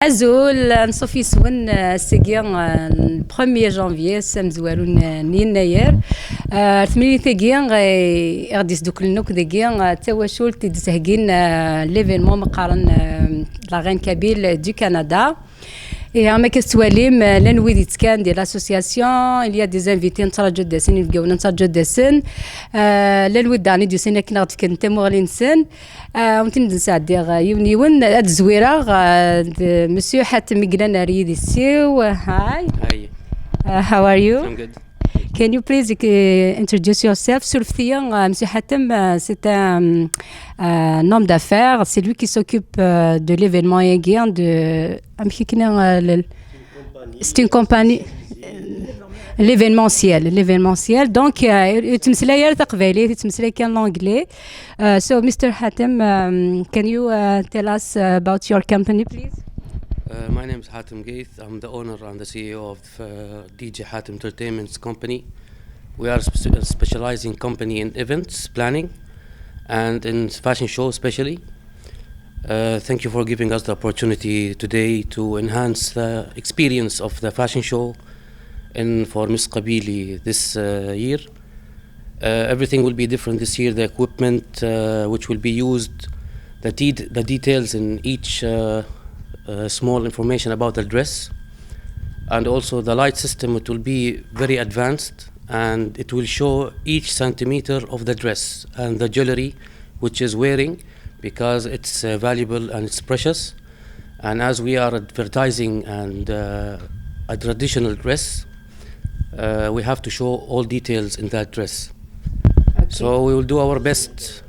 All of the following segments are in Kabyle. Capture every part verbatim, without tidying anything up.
Azul, anṣuf yes-wen, eh, ass-agi, eh, le premier janvier, ass amezwaru n, n yennayer. Eh, ar temlilit-agi, eh, i ɣ-d-isduklen akk dagi, eh, d tawacult i d-theggin, eh, l'événement meqqaren, eh, la Reine Kabyle du Canada. Et am akka tettwalim, eh, llan wid yettekkan di l'association, il y a des invités, nettraǧu ad d-asen, inebgawen nettraǧu ad d-asen. Eh, llan wid daɣen i d-yusan akken ad ɣ-d-fken tamuɣli-nsen. Ah, ur ten-id-nesɛeddiɣ, ah, yiwen yiwen. Ad zwireɣ, ah, d Monsieur Hatem i yellan ar yidis-iw. Hi. Hi. Uh, how are you? I'm good. Can you please, uh, introduce yourself? Surfet-iyi, uh, Monsieur Hatem, uh, c'est un, un homme d'affaires, c'est lui qui s'occupe, euh, de l'événement-agi, de, amek i k-nniɣ, euh, le- c'est une compagnie, euh, l'événementiel, l'événementiel. Donc, euh, ur yettmeslay ara taqbaylit, yettmeslay kan l'anglais. Uh, so, Mister Hatem, um, can you, uh, tell us, uh, about your company, please? Uh, my name is Hatem Gueïth. I'm the owner and the C E O of, uh, D J Hatem Entertainment's company. We are spe- a specializing company in events planning and in fashion show especially. Uh, thank you for giving us the opportunity today to enhance the experience of the fashion show and for Miss Kabyle this, uh, year. Uh, everything will be different this year. The equipment, uh, which will be used, the, de- the details in each, uh, uh, small information about the dress, and also the light system. It will be very advanced, and it will show each centimeter of the dress and the jewelry which is wearing, because it's, uh, valuable and it's precious. And as we are advertising and, uh, a traditional dress, uh, we have to show all details in that dress. Okay. So we will do our best,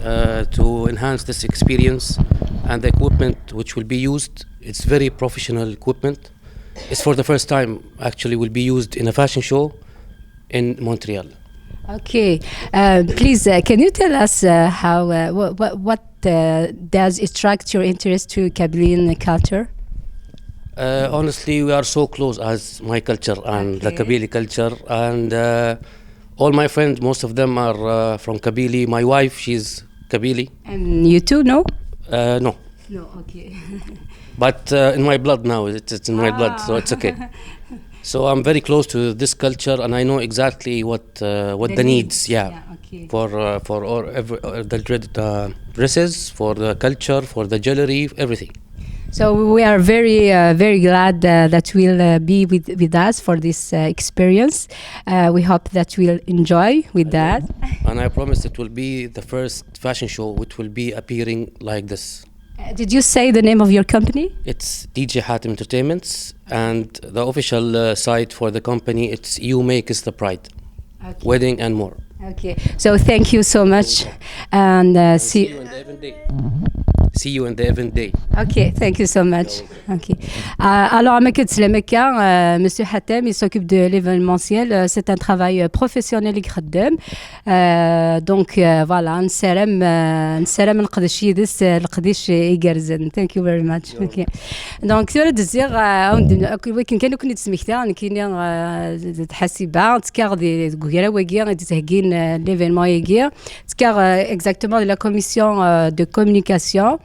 uh, to enhance this experience, and the equipment which will be used, it's very professional equipment. It's for the first time, actually, will be used in a fashion show in Montreal. Okay. Uh, please, uh, can you tell us, uh, how, uh, what, what, what, uh, does attract your interest to Kabylian culture? Uh, honestly, we are so close as my culture and the Okay. Kabyle culture, and, uh, all my friends, most of them are, uh, from Kabyle. My wife, she's Kabyle. And you too, no? Uh, no. No, okay. But, uh, in my blood now, it's, it's in my blood, so it's okay. So I'm very close to this culture, and I know exactly what, uh, what the needs, yeah, okay, for, uh, for all, every, uh, the dread, uh, dresses, for the culture, for the jewelry, everything. So we are very, uh, very glad, uh, that will, uh, be with, with us for this, uh, experience. Uh, we hope that we'll enjoy with that. And I promise it will be the first fashion show which will be appearing like this. Uh, did you say the name of your company? It's D J Hatem Entertainments, and the official, uh, site for the company, it's You Make Is the Pride. Okay. Wedding and more. Okay. So thank you so much, and, uh, see you in the event day. See you in the event day. Okay. Thank you so much. Okay. Euh, alors, am akka d-teslam akka, euh, Monsieur Hatem, il s'occupe de l'événementiel. Euh, c'est un travail, euh, professionnel i ixeddem. Euh, donc, euh, voilà, nessaram, euh, nessaram ad neqdec yid-s, euh, leqdic igerrzen. Thank you very much. Okay. Donc, tura d-zziɣ, euh, awen-d-, ak-, wakken kan ur ken-id-smektaɣ, nekkini, euh, d, d Ḥasiba, ttekkaɣ di, deg ugraw-agi i d-theggin, euh, l'événement-agi. Ttekkaɣ, euh, exactement de la commission, euh, de communication.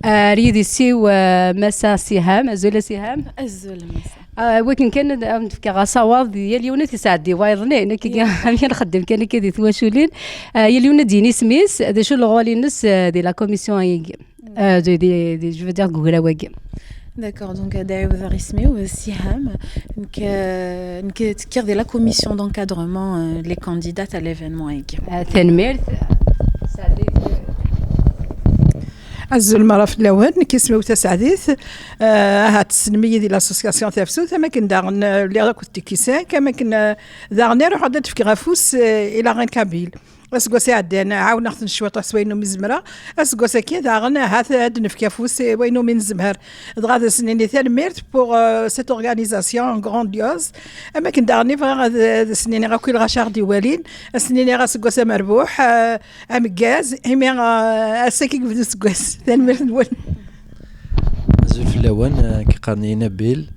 Euh, ar yidis-iw, euh, Massa Siham. Azul a Siham. Azul a Massa. Ah, wakken kan ad am-d-fkeɣ asawaḍ, yal yiwen ad t-isɛeddi wayeḍnin, akka, yeah, am yal xeddem kan akka di twaculin. Ah, yal yiwen ad d-yini isem-is, d acu le rôle-ines, ah, di la commission-agi. Ah, di, di, di, je veux dire, deg ugraw-agi. D'accord, donc, ad ɛiwdeɣ isem-iw, Siham. Nekk, euh, nekk ttekkiɣ di la commission d'encadrement, euh, les candidats à l'événement-agi. Ah, tanemmirt. Azul mara fell-awen, nekk isem-iw Taseɛdit. Euh, ahat tessnem-iyi di l'association Tafsut, am akken daɣen, euh, lliɣ akked Tikisak, am akken, euh, daɣen i ruḥeɣ-d ad d-fkeɣ afus, euh, i la Reine Kabyle. Aseggas iɛeddan, ɛawneɣ-ten cwiṭ s wayen umi zemreɣ. Aseggas-agi daɣen, ahat ad d-nefk afus i wayen umi nezmer. Dɣa ad as-nini tanemmirt pour, euh, cette organisation grandiose. Am akken daɣen i bɣiɣ ad, ad as-nini akk i lɣaci aɣ-d-iwalin, ad as-nini aseggas amerbuḥ, euh, ameggaz, imi, euh, ass-agi i yebda useggas. Tanemmirt-nwen. Azul fell-awen, euh, nekk qqaren-iyi Nabil.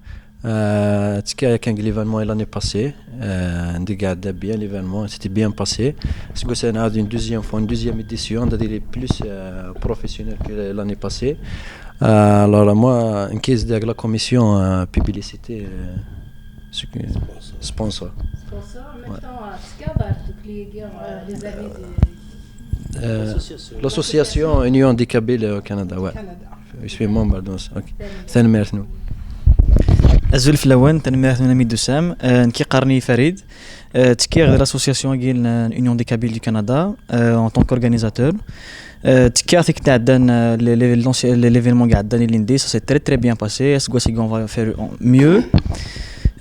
Euh, ttekkiɣ yakan deg l'événement l'année passée, euh, anda i iɛedda bien l'événement, c'était bien passé. Aseggas-a nɛawed une deuxième fois, une deuxième édition, c'est-à-dire plus, euh, professionnel que l'année passée. Euh, alors, moi, nekk i zeddiɣ la commission euh, publicité euh, ce que- sponsor. Sponsor, en même temps, euh, c'est cadre, donc les gars, euh, les amis de Euh, L'association Union des Kabyles au Canada, ouais. Canada. Je suis membre dans ça. Ok. Tanemmirt-nwen. Azul fell-awen, tanemmirt-nwen a mi d-tusam. Euh, nekk iqqaren-iyi Farid. Euh, ttekkiɣ di l'association-agi n Union des Kabyles du Canada euh, en tant qu'organisateur. Euh, ttekkiɣ tikkelt iɛeddan euh, les- les- l'anci- les- l'événement iɛeddan ilindi, ça s'est très très bien passé. Aseggas-agi on va faire en- mieux.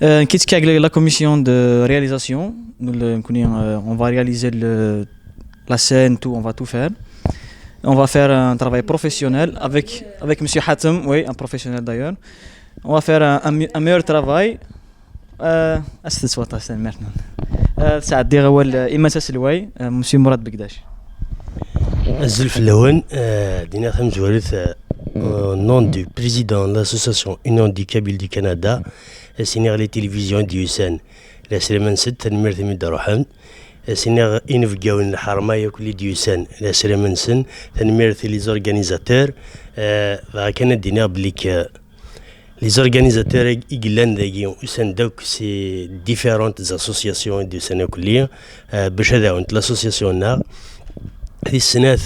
Euh, nekk i ttekkiɣ deg la commission de réalisation. Nous, le- nekni, euh, on va réaliser le, la scène, tout, on va tout faire. On va faire un travail professionnel avec, avec Monsieur Hatem, oui, un professionnel d'ailleurs. On va faire un, un mi- un meilleur travail. Euh, أس تسوطة، أس المرنون. Euh, سعدي غوال إما ساس الواي، euh, Monsieur Mourad Begdache. Azul fell-awen, euh, dina tamezwarut euh, au nom du président de l'association Union des Kabyles du Canada, asiniɣ les télévisions d-yusan, la srem-nsen, tanemmirt imi d-ruḥen, asiniɣ inebgawen n lḥerma yakk li d-yusan, la srem-nsen, tanemmirt i les organisateurs, euh, bɣa kan ad d-iniɣ belli que les organisateurs i yellan dagi usan-d akk si différentes associations i d-usan akk-li euh, bac ad ɛawent l'association-nneɣ. Tis snat,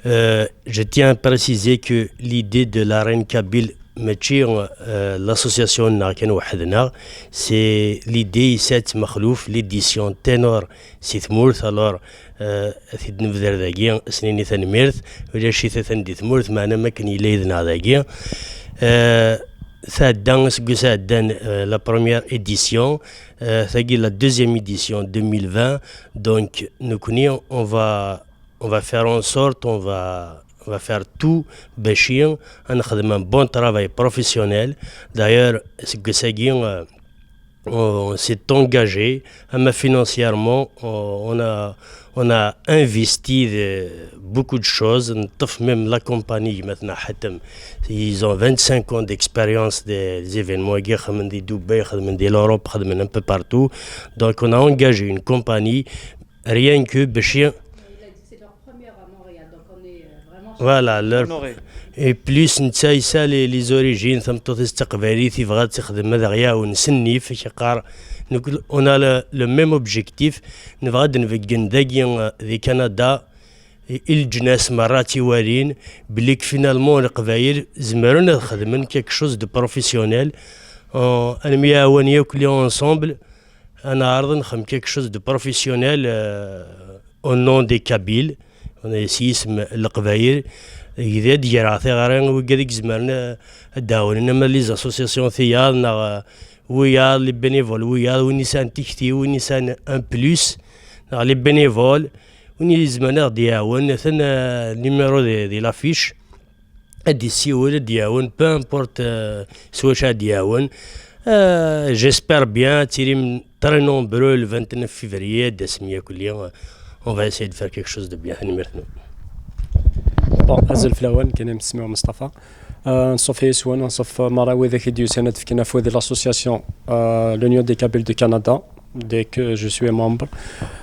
euh, je tiens à préciser que l'idée de l'arène kabyle mačči euh, l'association-nneɣ kan weḥd-neɣ, c'est l'idée yesɛa-tt Mexluf, l'édition Ténor si tmurt, alors euh, ad t-id-nebder dagi, ad s-nini tanemmirt, ulac-it atan di tmurt, meɛna makken yella yid-neɣ dagi. Euh, tɛedda aseggas iɛeddan euh, la première édition, euh, tagi la deuxième édition deux mille vingt, donc nekni on va, on va faire en sorte, on va, on va faire tout bac ad nexdem un bon travail professionnel. D'ailleurs aseggas-agi euh, on s'est engagé, ama financièrement, on on a, on a investi de- beaucoup de choses. Neṭṭef même la compagnie, maintenant, Hatem, ils ont vingt-cinq ans d'expérience des, des événements. Ils xedmen di Dubaï, xedmen di l'Europe, xedmen un peu partout. Donc, on a engagé une compagnie, rien que bac C'est leur première à Montréal, donc on est euh, vraiment. Voilà, leur... Et plus netta yesɛa les, les origines, tameṭṭut-is d taqbaylit, yebɣa ad texdem ad aɣ-iɛawen s nnif, akken yeqqar, nekk, on a le, le même objectif, nebɣa ad d-nbeggen dagi euh, di Canada, i i leǧnas merra ad tt-iwalin, belli que finalement Leqbayel zemren ad xedmen quelque chose de professionnel, euh, ad nemyaɛawan yakk li ensemble, ad neɛreḍ ad nexdem quelque chose de professionnel euh, au nom des Kabyles, s yisem n Leqbayel, deg ad d-greɣ tiɣri i wigad i izemren ad d-ɛawnen, ama les associations tiyaḍ neɣ euh, wiyaḍ, les bénévoles wiyaḍ, win yesɛan tikti, win yesɛan un plus, neɣ les bénévoles, win yezemren ad ɣ-d-iɛawen, atan euh, numéro di, di l'affiche, ad d-issiwel, ad d-iɛawen, peu importe euh, s wacu ad d-iɛawen. Euh, j'espère bien ad tilim très nombreux le vingt-neuf février, ad d-tasem yakk-li. On va essayer de faire quelque chose de bien. Tanemmirt-nwen. Bon, azul fell-awen, nekk-nni Mesmiw Mustafa. Euh, anṣuf yes-wen, anṣuf merra widak i d-yusan ad fken afud i l'association euh, l'Union des Kabyles du Canada, dès que je suis membre.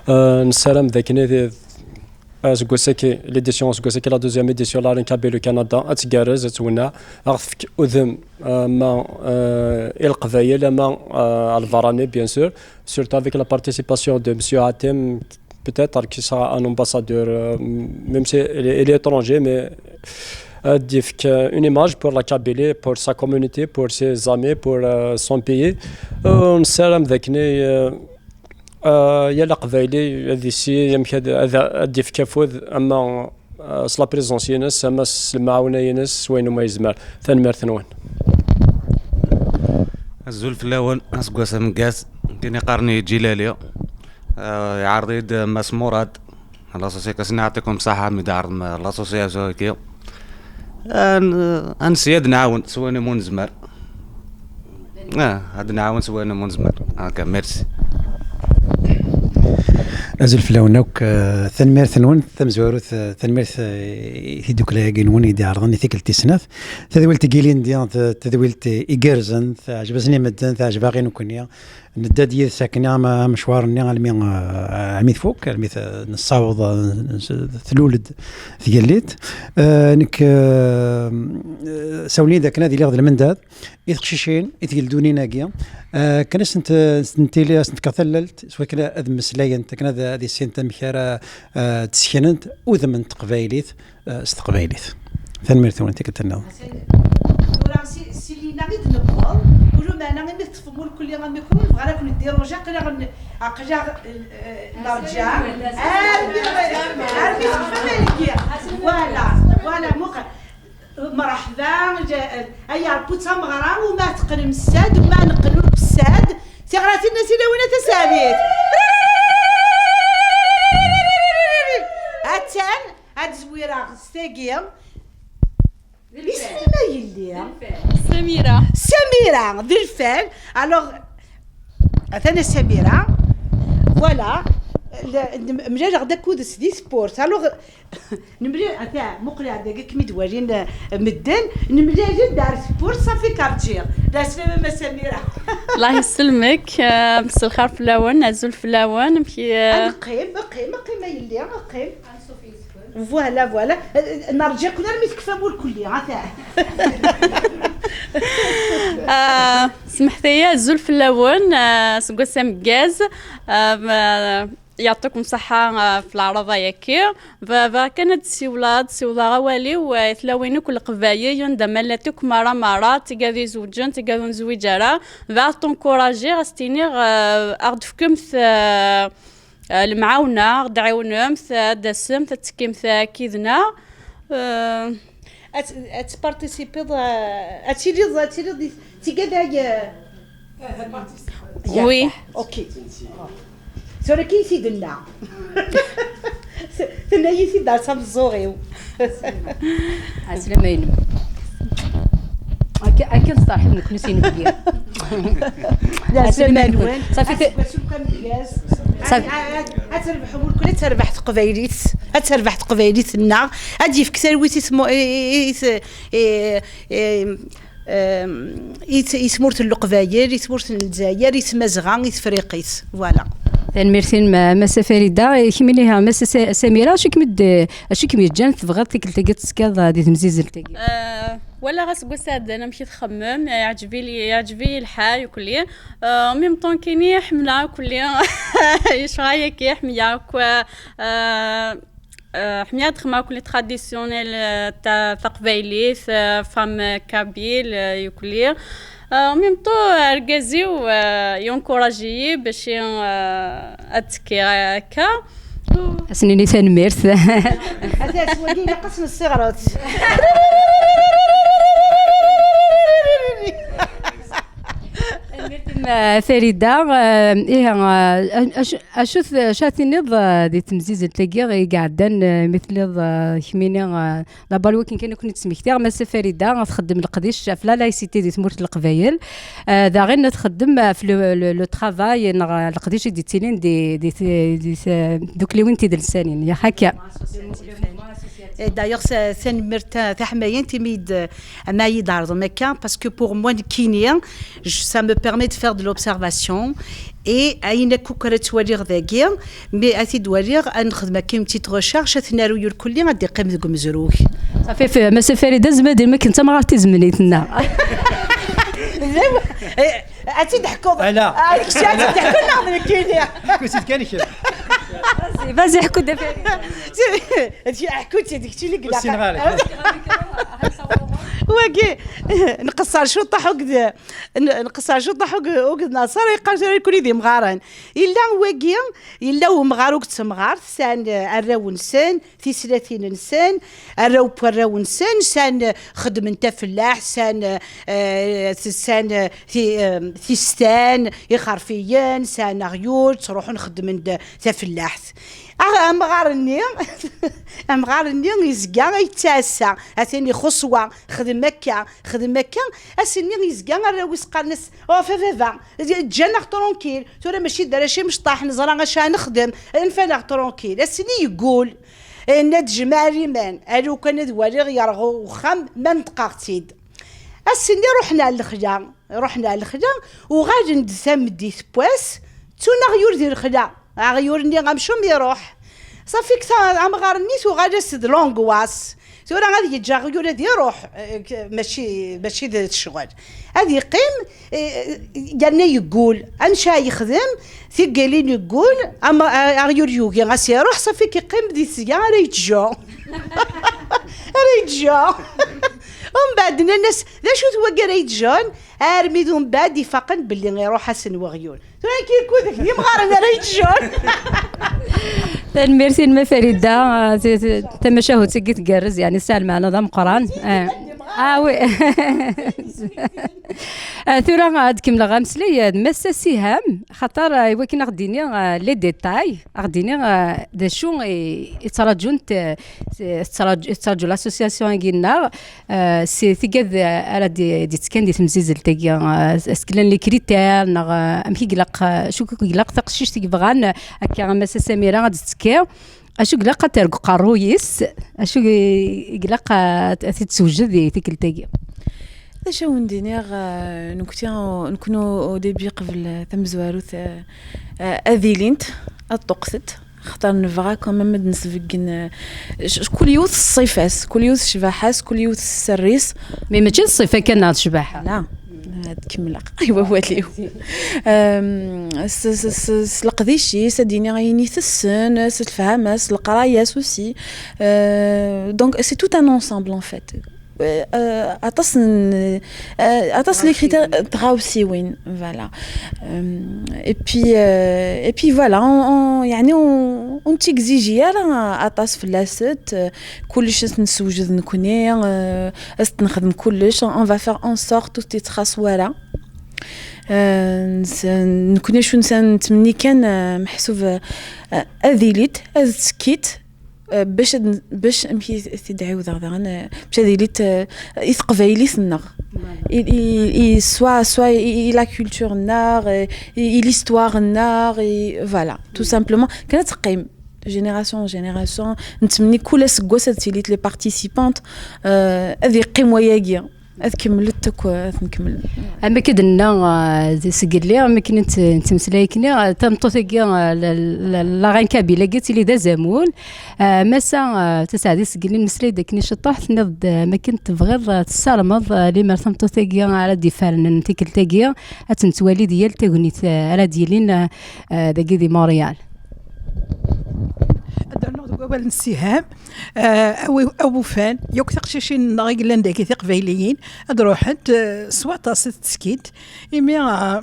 Euh, nessaram d akken ad aseggas-agi, l'édition aseggas-agi, la deuxième édition, l'arène kabyle au Canada, ad tgerrez, ad twenneɛ, ad ɣ-tefk udem euh, ama euh, i Leqbayel, ama euh, à lbarani, bien sûr, surtout avec la participation de Monsieur Hatem, peut-être qui sera un ambassadeur, euh, même si il est, il est étranger, mais euh, ad d-yefk euh, une image pour la Kabylie, pour sa communauté, pour ses amis, pour euh, son pays. Euh, nessaram d akken euh, euh, yal aqbayli ad yessi amek ad, ad, ad d-yefk afud, ama euh, s la présence-ines, ama s lemɛawna-ines, s wayen umi yezmer. Tanemmirt-nwen. Azul fell-awen, aseggas ameggaz, nekk-nni qqaren-iyi Ǧilali. Euh, iɛreḍ-iyi-d Mass Murad, l'association, ad sen-iɛṭikum ṣṣaḥa mi d-ɛerḍem l'association-agi. Ad n- ad nessi ad nɛawen s wayen umi nezmer. Ah, ad nɛawen s wayen umi nezmer. Ok, merci. Azul fell-awen akk, eh, tanemmirt-nwen tamezwarut, eh, tanemmirt, eh, i tiddukla-agi-nwen i d-iɛerḍen i tikkelt tis snat. Tadwilt n yilindi, t-, tadwilt igerrzen, teɛjeb-asen i medden, teɛjeb-aɣ i nekkni. Nedda-d yid-s akken am-, amecwar-nni almi, eh, almi tfuk, almi t-, nessaweḍ, eh, s-, tlul-d tgellidt. Eh, nekk, eh, sawlen-iyi-d akken ad iliɣ d lmendad i teqcicin, i tgeldunin-agi, eh, kan ad sent-, sent-, ad sent-fkeɣ tallalt, s wakken ad mmeslayent, akken ad, ad issint amek ara, eh, d-sseknent udem n teqbaylit, eh, s teqbaylit. Tanemmirt-nwen, tikkelt nniḍen. Tura si, si Lina i d-newweḍ, ulu meɛna imi teṭṭfem ur kulli amikru, nebɣa ara ken-ndirunji, aql-aɣ n-, aql-aɣ, eh, nerǧa. Armi, armi teṭṭfem ayagi. Voilà, voilà, muqel. Mreḥba, ja-, ay Ṛebbi d tameɣra, uma teqqnem ssad, uma neqqen ur nessad. Tiɣratin n At Ilawin a Tasaɛdit. Attan, ad zwireɣ s tagi. Isem-im a yelli? Samira. Samira, d lfal. Alors, atan a Samira. Voilà. Le-, mlaleɣ-d akked-s di tewwurt. Alors, Nemlal, ata, muqel ar dagi kem-id-walin, eh, medden, nemlal-d ar tewwurt, ṣafi ka rǧiɣ. Lɛeslama, ma Samira. Allah yesselmek, eh, mselxir fell-awen, azul fell-awen, amek i, eh, Ad neqqim, qqim, qqim a yelli, qqim. Voilà, voilà. Eh, nerǧa-ken armi tekfam ur kulli, ata. Ah, smeḥt-iyi, azul fell-awen, eh, seg wass ameggaz, eh, ma-, Yeɛṭikum ṣṣeḥḥa, eh, f leɛraḍa-yaki. Bɣiɣ kan ad d-siwleɣ, ad d-siwleɣ awal-iw, eh, i tlawin akk n Leqbayel, anda ma llant akk merra merra, tigad izewǧen, tigad ur nezwiǧ ara. Bɣiɣ ad tent-nkurajiɣ, ad as-iniɣ, eh, ad aɣ-d-tefkemt, eh, eh, lemɛawna, ad aɣ-d-tɛiwnemt, ad d-tasemt, ad tettekkimt akkid-neɣ. Eh, Ad, ad tparticipiḍ, eh, ad tiliḍ, ad tiliḍ di tigad-agi. Oui. Ok. Tura kan i t-id-tenna. Tenna-yi-t-id ar tameẓẓuɣ-iw. Ɛeslama-inem. Akka, akka nesteṛḥib nekkni s inebgi. Ɛeslama-nwen. Ṣafi te- Aseggas akk ameggaz. Ṣafi- Ad, ad, ad terbeḥ mkul, ad terbeḥ teqbaylit, ad terbeḥ teqbaylit-nneɣ, ad d-yefk talwit i tmu-, i, i, i, i, i, em, i t-, i tmurt n Leqbayel, i tmurt n Lezzayer, i Tmazɣa, i Tefriqit. Voilà. Tanemmirt-inem, ma-, Massa Farida. I kemmini, ha, Massa Sa-, Samira, acu i kem-id-, acu i kem-yeǧǧan tebɣiḍ tikkelt-agi ad tettekkiḍ, eh, di temzizzelt-agi? Eh, walaɣ aseggas iɛeddan amek i txemmem, yeɛǧeb-iyi, yeɛǧeb-iyi lḥal, ukli. Eh, en même temps, kini ḥemmleɣ ukli, yecɣal-agi, ḥemmleɣ akk, eh, Eh, ḥemmleɣ ad xedmeɣ akk les traditionnels, eh, ta-, taqbaylit, eh, femme kabyle, eh, yukli. Eh, en même temps, argaz-iw, eh, yencourage-iyi bac i, eh, ad ttekkiɣ akka. Ad s-nini tanemmirt. Ata s wagi ilaq ad s-nessiɣret. Tanemmirt-im, eh, Farida. Eh, ihi, eh, acu, acu t-, acu ara tiniḍ, eh, di temzizzelt-agi i iɛeddan, eh, mi telliḍ, eh, kemmini, eh, d'abord wakken kan ad ken-id-smektiɣ, Massa Farida txeddem leqdic ɣef la laïcité di tmurt n Leqbayel. Eh, daɣen txeddem ɣef le, le, le travail neɣ leqdic i d-yettilin di, di, di, di tdukliwin tidelsanin, yak akka? Et d'ailleurs, sa-, tanemmirt ta-, taḥmayant imi d-, ama i d-tɛerḍem akka, parce que pour moi, nekkini, je, ça me permet de faire de l'observation, et ayen akk ara ttwaliɣ dagi, mi ad t-id-waliɣ, ad nexdem akka une petite recherche, ad t-naru irkelli, ad d-iqqim deg umezruy. Ṣafi, f-, Massa Farida, zmer ad d-nini akken d tamɣart tizemnit, neɣ? Eh, ad tt-id-ḥkuḍ. Ala. Ah, kečč ad tt-id-ḥkuḍ neɣ d nekkini? Ḥku-tt-id kan kemm. Vas-y, vas-y, ḥku-d a Farida. Ḥku-tt-id, kečč i ilaq. Wagi, nqeṣṣer ciṭuḥ akked, n-, nqeṣṣer ciṭuḥ akked, akked Naṣer, yeqqar tura irkelli d imɣaren. Yella wagi, yella umɣar akked temɣart, sɛan, eh, arraw-nsen, tislatin-nsen, arraw n warraw-nsen, sɛan, eh, xeddmen tafellaḥt, sɛan, eh, sɛan, eh, ti-, eh, tistan, ixerfiyen, sɛan aɣyul, ttruḥun xeddmen-d tafellaḥt. Amɣar-nni, amɣar-nni yezga yettɛassa, atan ixuṣṣ wa, xdem akka, xdem akka. Ass-nni yezga arraw-is qqaren-as: "Of, a baba, ǧǧan-aɣ tranquille, tura mačči d arrac imecṭaḥ, neẓra acu ara nexdem, anef-aneɣ tranquille." Ass-nni yeggul, yenna-d: "Jmaɛ liman, a lukan ad waliɣ yerɣu uxxam ma neṭqeɣ-tt-id." Ass-nni ruḥen ar lexla, ruḥen ar lexla, uɣalen-d tameddit n wass, ttun aɣyul di lexla. Aɣyul-nni amcum iruḥ. Safi, kta-, amɣar-nni tuɣal-as d l'angoisse. Tura ad yeǧǧ aɣyul ad iruḥ, eh, k-, mačči, mačči d ccɣel. Ad yeqqim, eh, yerna yeggul. Anca yexdem, tiggilin yeggul, am-, a-, aɣyul yugi as iruḥ, safi yeqqim di tesga ara yettju. Ara yettju. Umbeɛd nnan-as: "D acu-t wagi ara yettjun?" Armi d umbeɛd ifaqen belli iruḥ-asen weɣyul. Tura nekki yeggul deg d imɣaren ara yettjun. Tanemmirt-inem a Farida, ah, t-, t-, tamacahut-agi tgerrez, yeɛni tesɛa lmeɛna d ameqqran. Ah, ah, oui. Ah, tura ad kemmleɣ ameslay, ah, d Massa Siham, xaṭer, ah, i wakken ad ɣ-d-tini, ah, les détails, ad ɣ-d-tini, ah, d acu i, i ttṛaǧunt, ah, s-, ttṛaǧ-, ttṛaǧu l'association-agi-nneɣ, ah, s tigad, ah, ara d-, d-yettekkan di temzizzelt-agi, ah, est-ce que llan les critères, neɣ, ah, amek i ilaq, ah, acu i ilaq taqcict i yebɣan, ah, akka am Massa Samira ad d-tettekki? Acu i ilaq ad terg uqerruy-is? Acu i ilaq ad, ad t-id-tewjed di tikkelt-agi? D acu i wen-d-iniɣ, eh, nekkni, nekkni au début qbel, eh, tamezwarut, eh, eh, ad ilint, ad ṭṭuqtent, xaṭer nebɣa quand même ad d-nesbeggen, eh, c-, kul yiwet s ṣṣifa-s, kul yiwet s ccbaḥa-s, kul yiwet s sser-is. Mais mačči d ṣṣifa kan, neɣ d ccbaḥa? La, ad kemmleɣ i wawal-iw. Ehm, s, s, s, s leqdic-is, ad d-iniɣ ayen i tessen, s lefhama-s, s leqraya-s aussi. Euh, donc, c'est tout un ensemble, en fait. Euh, euh, aṭas n, euh, aṭas n les critères, tɣawsiwin, voilà. Euh, et puis, euh, et puis voilà, on, on, يعني, on, on t'exige ara aṭas fell-asent, euh, kullec ad t-nessewjed nekkni, euh, ad t-nexdem kullec, on va faire en sorte ur t-yettxaṣṣa wara. Euh, nes-, nekkni acu nsa-, nettmenni kan, euh, meḥsub, euh, ad ilit, ad tekkit, euh, bac ad n-, bac amek i t-, t-id-ɛiwdeɣ daɣen, euh, bac ad ilit, euh, i teqbaylit-nneɣ. Voilà. I, i, i, soit, soit i, i la culture-nneɣ, i, i, i l'histoire-nneɣ, i, voilà, tout simplement. Kan ad teqqim, génération en génération, nettmenni kul aseggas ad tilit les participantes, euh, ad yeqqim wayagi. Ad kemmlent akk, ad ten-kemmlen. Am akken d-nenna, ah, d-, seg lliɣ, am akken nett-, nettmeslay akkenni, ah, tameṭṭut-agi, ah, la, la, la reine kabyle-agi, ad tili d azamul. Ah, Massa, ah, Taseɛdit, seg lliɣ nmeslay-d akkenni ciṭuḥ, tenniḍ-d, ah, am akken tebɣiḍ, ah, tessarmeḍ, ah, limer tameṭṭut-agi ara d-ifernen tikkelt-agi, ad tent-twali di yal tagnit, ah, ara d-yilin, ah, ah, dagi di Montréal. Ad d-rnuɣ deg wawal n Siham. Eh, awi-, awufan, yakk tiqcicin-nneɣ i yellan dagi tiqbayliyin, ad ruḥent, eh, s waṭas ad ttekkint, imi, eh,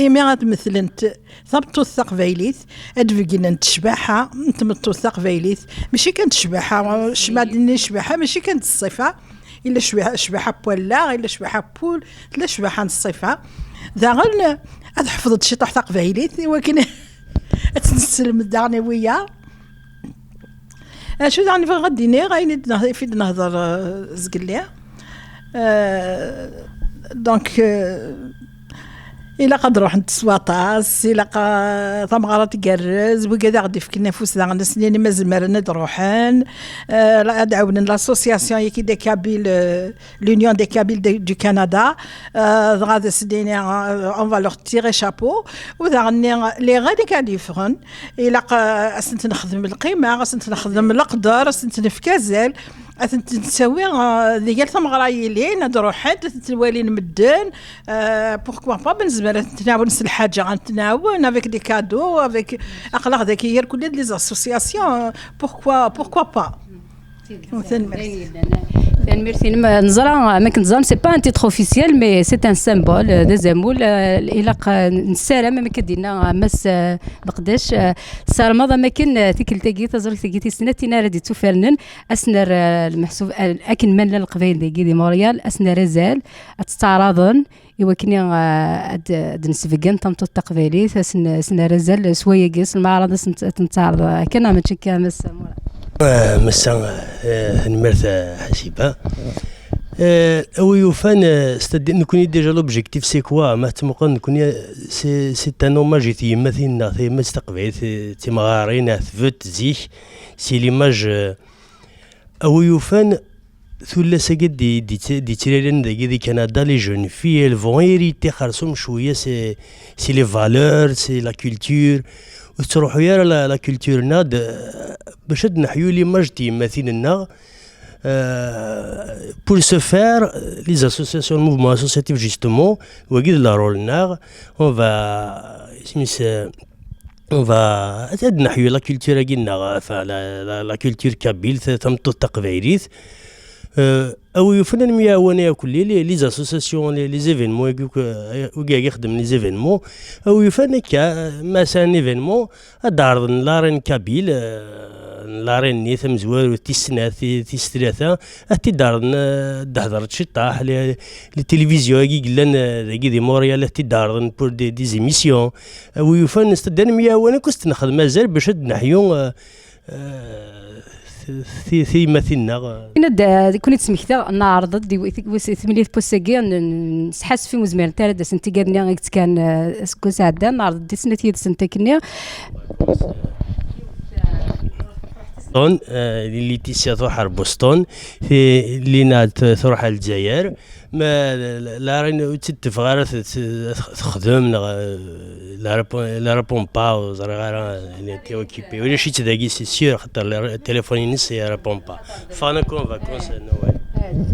imi ad metlent tameṭṭut taqbaylit, ad beggnen ccbaḥa n tmeṭṭut taqbaylit, mačči kan d ccbaḥa, ccbaḥa, mačči kan d ṣṣifa, illa ccbaḥa, ccbaḥa n wallaɣ, illa ccbaḥa n wul, tella ccbaḥa n ṣṣifa. Daɣen, ad ḥefḍent ciṭuḥ taqbaylit, i wakken ad tt-nesselmed daɣen i wiyaḍ. Acu daɣen bɣiɣ ad d-iniɣ, ayen i d-, i d-nehder, eh, zgelli. Eh, donc, eh, ilaq ad ruḥent s waṭas, ilaq, eh, tameɣra tgerrez, wigad aɣ-d-ifken afus daɣen, ad s-nini ma zemren ad ruḥen, eh, la, ad ɛawnen l'association-agi des Kabyles, eh, l'Union des Kabyles de, du Canada, euh, dɣa ad as-d-iniɣ, euh, on va leur tirer chapeau, u daɣen-nni les radicales yeffɣen, ilaq, euh, ad sent-nexdem lqima, ad sent-nexdem leqder, ad sent-nefk azal, ad tent-nessawi, euh, di yal tameɣra yilin, ad ruḥent, ad tent-walin medden, euh, pourquoi pas, ma nezmer ad tent-nɛawen s lḥaǧa, ad tent-nɛawen avec des cadeaux, avec, aql-aɣ dagi irkelli d les associations, euh, pourquoi, pourquoi pas. Tanemmirt. Tanemmirt-inem. Neẓra, am akken teẓram, c'est pas un titre officiel, mais c'est un symbole, euh, d azamul. Euh, ilaq, euh, nessaram, am akken d-yenna, euh, Mass, euh, Beqdac, euh, tessarmeḍ am akken, euh, tikkelt-agi, taẓrigt-agi tis snat, tin ara d-ittufernen, ad s-nerr, euh, lmeḥsub, euh, akken ma llan Leqbayel dagi di Montréal, ad s-nerr azal, ad tt-ttaɛraḍen, i wakken, eh, ad, ad nesbeggen tameṭṭut taqbaylit, ad sen-, ad sen-nerr azal s wayagi, s lmeɛraḍ, ad sen-, ad ten-teɛreḍ. Akka neɣ mačči akka, a Mass Murad? Ah, massa, eh, tanemmirt, eh, Ḥasiba. Eh, a wi yufan, eh, c'est-à-dire, nekkni déjà l'objectif c'est quoi? Ma tettmuqul nekkni, eh, c'est, c'est un hommage i tyemmatin-nneɣ, tayemmat taqbaylit, eh, timɣarin, eh, tbet zik, c'est l'image, eh, a wi yufan, tullas-agi d-, d-, d-, d-yettilin dagi di Canada, les jeunes filles, elles vont hériter xersum cwiya, c'est, c'est les valeurs, c'est la culture. Ur tettruḥu ara la, la culture-nneɣ d-, bac ad neḥyu l'image n tyemmatin-nneɣ. Euh, pour ce faire, les associations, le mouvement associatif, justement, wagi d le rôle-nneɣ, on va, isem-is, euh, on va, ad neḥyu la culture-agi-nneɣ, enfin, la, la, la culture kabyle, ta-, tameṭṭut taqbaylit. Euh, a wi yufan ad nemyaɛwan akk les, les, les associations, les, les événements, wagi akk, euh, wagi i ixeddmen les événements, a wi yufan akka, ma sɛan événement, ad d-ɛerḍen l'arène kabyle, euh, l'arène-nni tamezwarut, tis snat, ti-, tis tlata, ad t-id-ɛerḍen, euh, ad d-hedreɣ ciṭṭaḥ, les, les télévisions-agi yellan, euh, dagi di Montréal, ad t-id-ɛerḍen pour des, des émissions. A wi yufan, c'est-à-dire, ad nemyaɛwan akk, ad s-nexdem azal bac ad neḥyu, euh, euh, ti-, tiyemmatin-nneɣ. Inna-d, eh, kun i d-smektiɣ, neɛreḍ-d i wi-, i wi-, timlilit n wass-agi, n-, n-, nesḥasef i ur zmirent ara ad d-asent tigal-nni i yettkaren, eh, aseggas iɛeddan, neɛreḍ-d i snat yid-sent akkenni. Boston, eh, Laetitia tṛuḥ ar Boston, ti-, Lina t-, tṛuḥ ar Lezzayer, ma la, la, la, ur tt-id-teffeɣ ara t-, t-, texdem, neɣ, eh, la répond, la répond pas, ur ẓriɣ ara, elle était occupée. Ulac-itt dagi, c'est sûr, xaṭer le téléphone-ines ne répond pas. Ffɣen akk en vacances, Noël.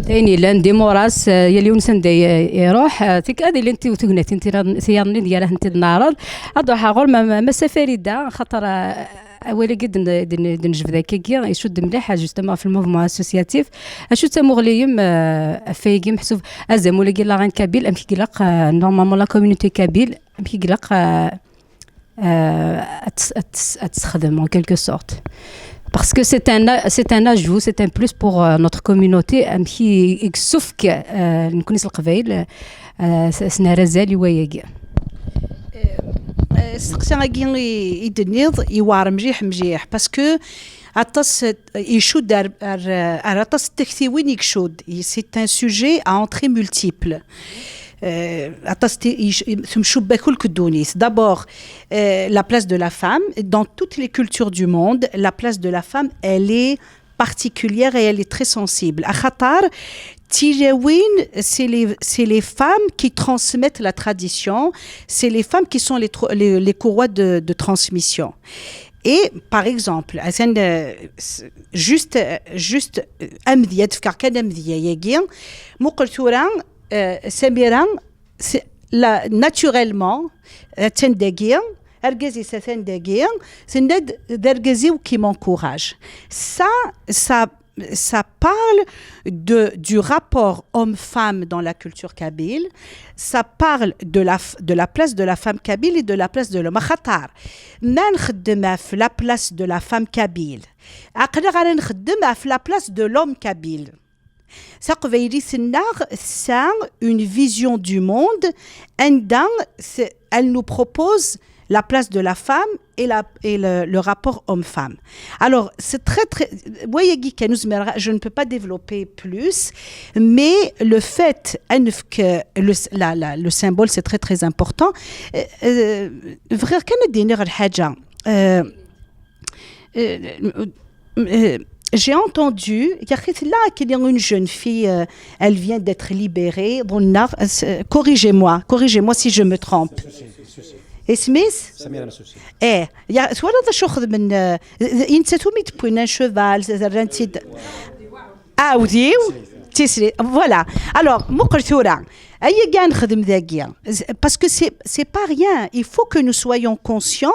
D ayen yellan d imuras, eh, yal yiwen s anda i-, iruḥ, eh, tik-, ad ilint tugnatin tira-, tiyaḍ-nni d gar-asent-id-neɛreḍ. Ad ruḥeɣ ɣur ma, ma, Massa Farida, xaṭer, eh, awal-agi d-, d-, d-, d-nejbed akkagi, icudd mliḥ, justement, ɣef le mouvement associatif. Acu d tamuɣli-m, eh, ɣef wayagi, meḥsub azamul-agi n l'arène kabyle, amek i ilaq, eh, normalement la communauté kabyle, amek i ilaq, eh, euh, ad tt-, ad tt-, ad tt-sexdem, en quelque sorte. Parce que c'est un a-, c'est un ajout, c'est un plus pour, euh, notre communauté, amek i, i yessefk, euh, nekkni s Leqbayel, euh, s-, s-, nerr azal i wayagi. Euh, euh, asteqsi-agi i, i d-tenniḍ, yewɛer mliḥ, mliḥ, parce que aṭas, euh, icudd ar, ar, ar aṭas n tektiwin i icudd. C'est un sujet à entrées multiples. Euh, aṭas ti-, ic-, temcuba kulk ddunit. D'abord, euh, la place de la femme. Dans toutes les cultures du monde, la place de la femme, elle est particulière et elle est très sensible. Axaṭer, tilawin, c'est les, c'est les femmes qui transmettent la tradition, c'est les femmes qui sont les, tro-, les, les courroies de, de transmission. Et, par exemple, atan, euh, s-, juste, euh, juste, euh, amedya, ad fkeɣ kan amedya-agi, muqel tura, euh, Samira, c'est, la, naturellement, atan dagi, argaz-is atan dagi, tenna-d d argaz-iw qui m'encourage. Ça, ça, ça parle de, du rapport homme-femme dans la culture kabyle, ça parle de la, f-, de la place de la femme kabyle et de la place de l'homme. Axaṭer, ma nxeddem ɣef la place de la femme kabyle, aql-aɣ ara nxeddem ɣef la place de l'homme kabyle. Taqbaylit-nneɣ tesɛa une vision du monde anda s-, elle nous propose la place de la femme et, la, et le, le rapport homme-femme. Alors, c'est très, très, wayagi kan ur zmireɣ, je ne peux pas développer plus, mais le fait, ad nefk, le, la, la, le symbole, c'est très, très important. Euh, euh, bɣiɣ kan ad d-iniɣ lḥaǧa. Euh, euh, euh, j'ai entendu, il y a une jeune fille, euh, elle vient d'être libérée. Bon, euh, corrigez-moi, corrigez-moi si je me trompe. Isem-is? Samira Messusi. Eh, ya, twalaḍ acu xedmen, euh, nettat umi d-wwin un cheval, rran-tt-id. Aɛudiw, tislit. Voilà. Alors, muqel tura. Ayagi ad nexdem dagi. Parce que c'est, c'est pas rien. Il faut que nous soyons conscients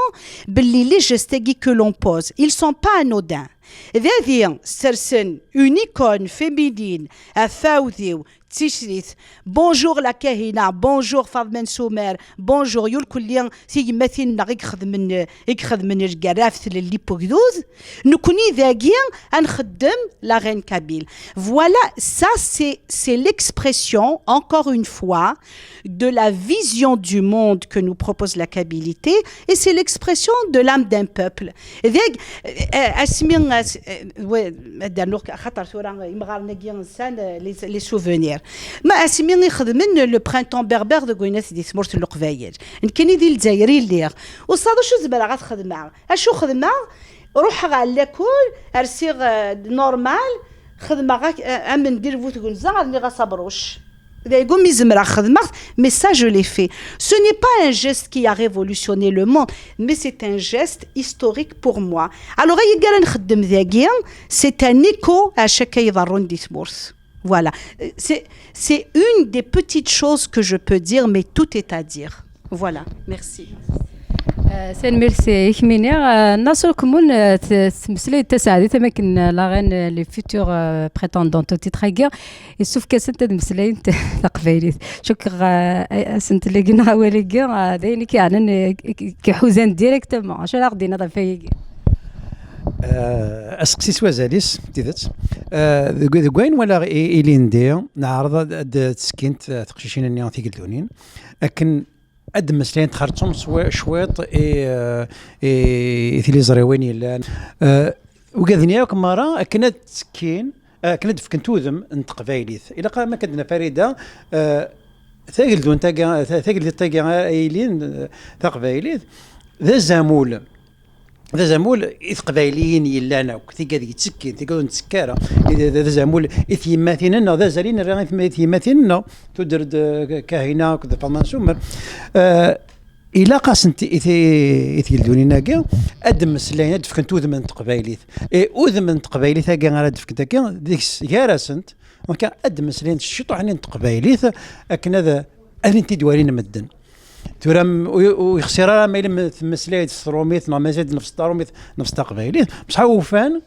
belli les gestes-agi que l'on pose, ils sont pas anodins. Dagi, sersen une icône féminine, ɣef uɛudiw, d ticrirt. Bonjour la Kahina, bonjour Faḍma n Sumer, bonjour yulkulli tigmatin-nneɣ i ixedmen, i ixedmen lgerra ɣef tlelli n wegdud. Nekkni dagi ad nxeddem la reine kabyle. Voilà, ça c'est, c'est l'expression, encore une fois, de la vision du monde que nous propose la kabilité, et c'est l'expression de l'âme d'un peuple. Deg, eh, asmi, as-, eh, wa-, ad d-rnuɣ, axaṭer tura imɣaren-agi sɛan, eh, les, les souvenirs. Ma asmi i xedmen le printemps berbère deg winat di tmurt n Leqbayel. Nekkini di Lezzayer i lliɣ. Usaḍ acu zemreɣ ad xedmeɣ? Acu xedmeɣ? Ruḥeɣ ɣer lakul, rsiɣ, eh, normal, xedmeɣ ak-, eh, amendil bu tgunza, rniɣ-as abruc. Daygu mi zemreɣ xedmeɣ, mais ça je l'ai fait. Ce n'est pas un geste qui a révolutionné le monde, mais c'est un geste historique pour moi. Alors, ayen ara nxeddem dagi, c'est un écho à chaque iḍerrun di tmurt. Voilà. Euh, C'est, c'est une des petites choses que je peux dire, mais tout est à dire. Voilà. Merci. Tanemmirt i kemmini. Naṣer Kmun, tmeslay d taseɛdit am akken la reine, les futures prétendantes au titre-agi, yessefk-asent ad meslayent taqbaylit. Cukkeɣ asent-agi neɣ awal-agi d ayen i k-yeɛnan, i k-iḥuzan directement. Acu ara ɣ-d-tiniḍ ɣef wayagi? Aseqsi s wazal-is, d tidet. Deg wayen walaɣ ilindi, neɛreḍ ad ttekkint teqcicin-nni tigeldunin akken ad d-mmeslayent, xerṣum cwiṭ i tiliẓriwin yellan. Ugaden akk merra akken ad ttekkin, akken ad d-fkent udem n teqbaylit. Ilaq am akken d-tenna Farida, tageldunt-agi, tageldiṭ-agi ara yilin taqbaylit d azamul d azamul i teqbayliyin yellan akk, tigad yettekkin, tigad ur nettekk ara, d azamul i tyemmatin-nneɣ, d azal i nerra i tyemmatin-nneɣ, tudder-d Kahina akked Faḍma n Sumer. Ilaq-asent i tgeldunin-agi ad d-mmeslayen, ad d-fkent udem n teqbaylit. Udem n teqbaylit-agi ara d-fkent akka, deg-s gar-asent, akka ad d-mmeslayent ciṭuḥ-nni n teqbaylit akken ad ad tent-id-walin medden. Tura ur yexsir ara ma yella temmeslay-d s trumit neɣ ma yella-d nefs tarumit nefs taqbaylit, bṣeḥ ufan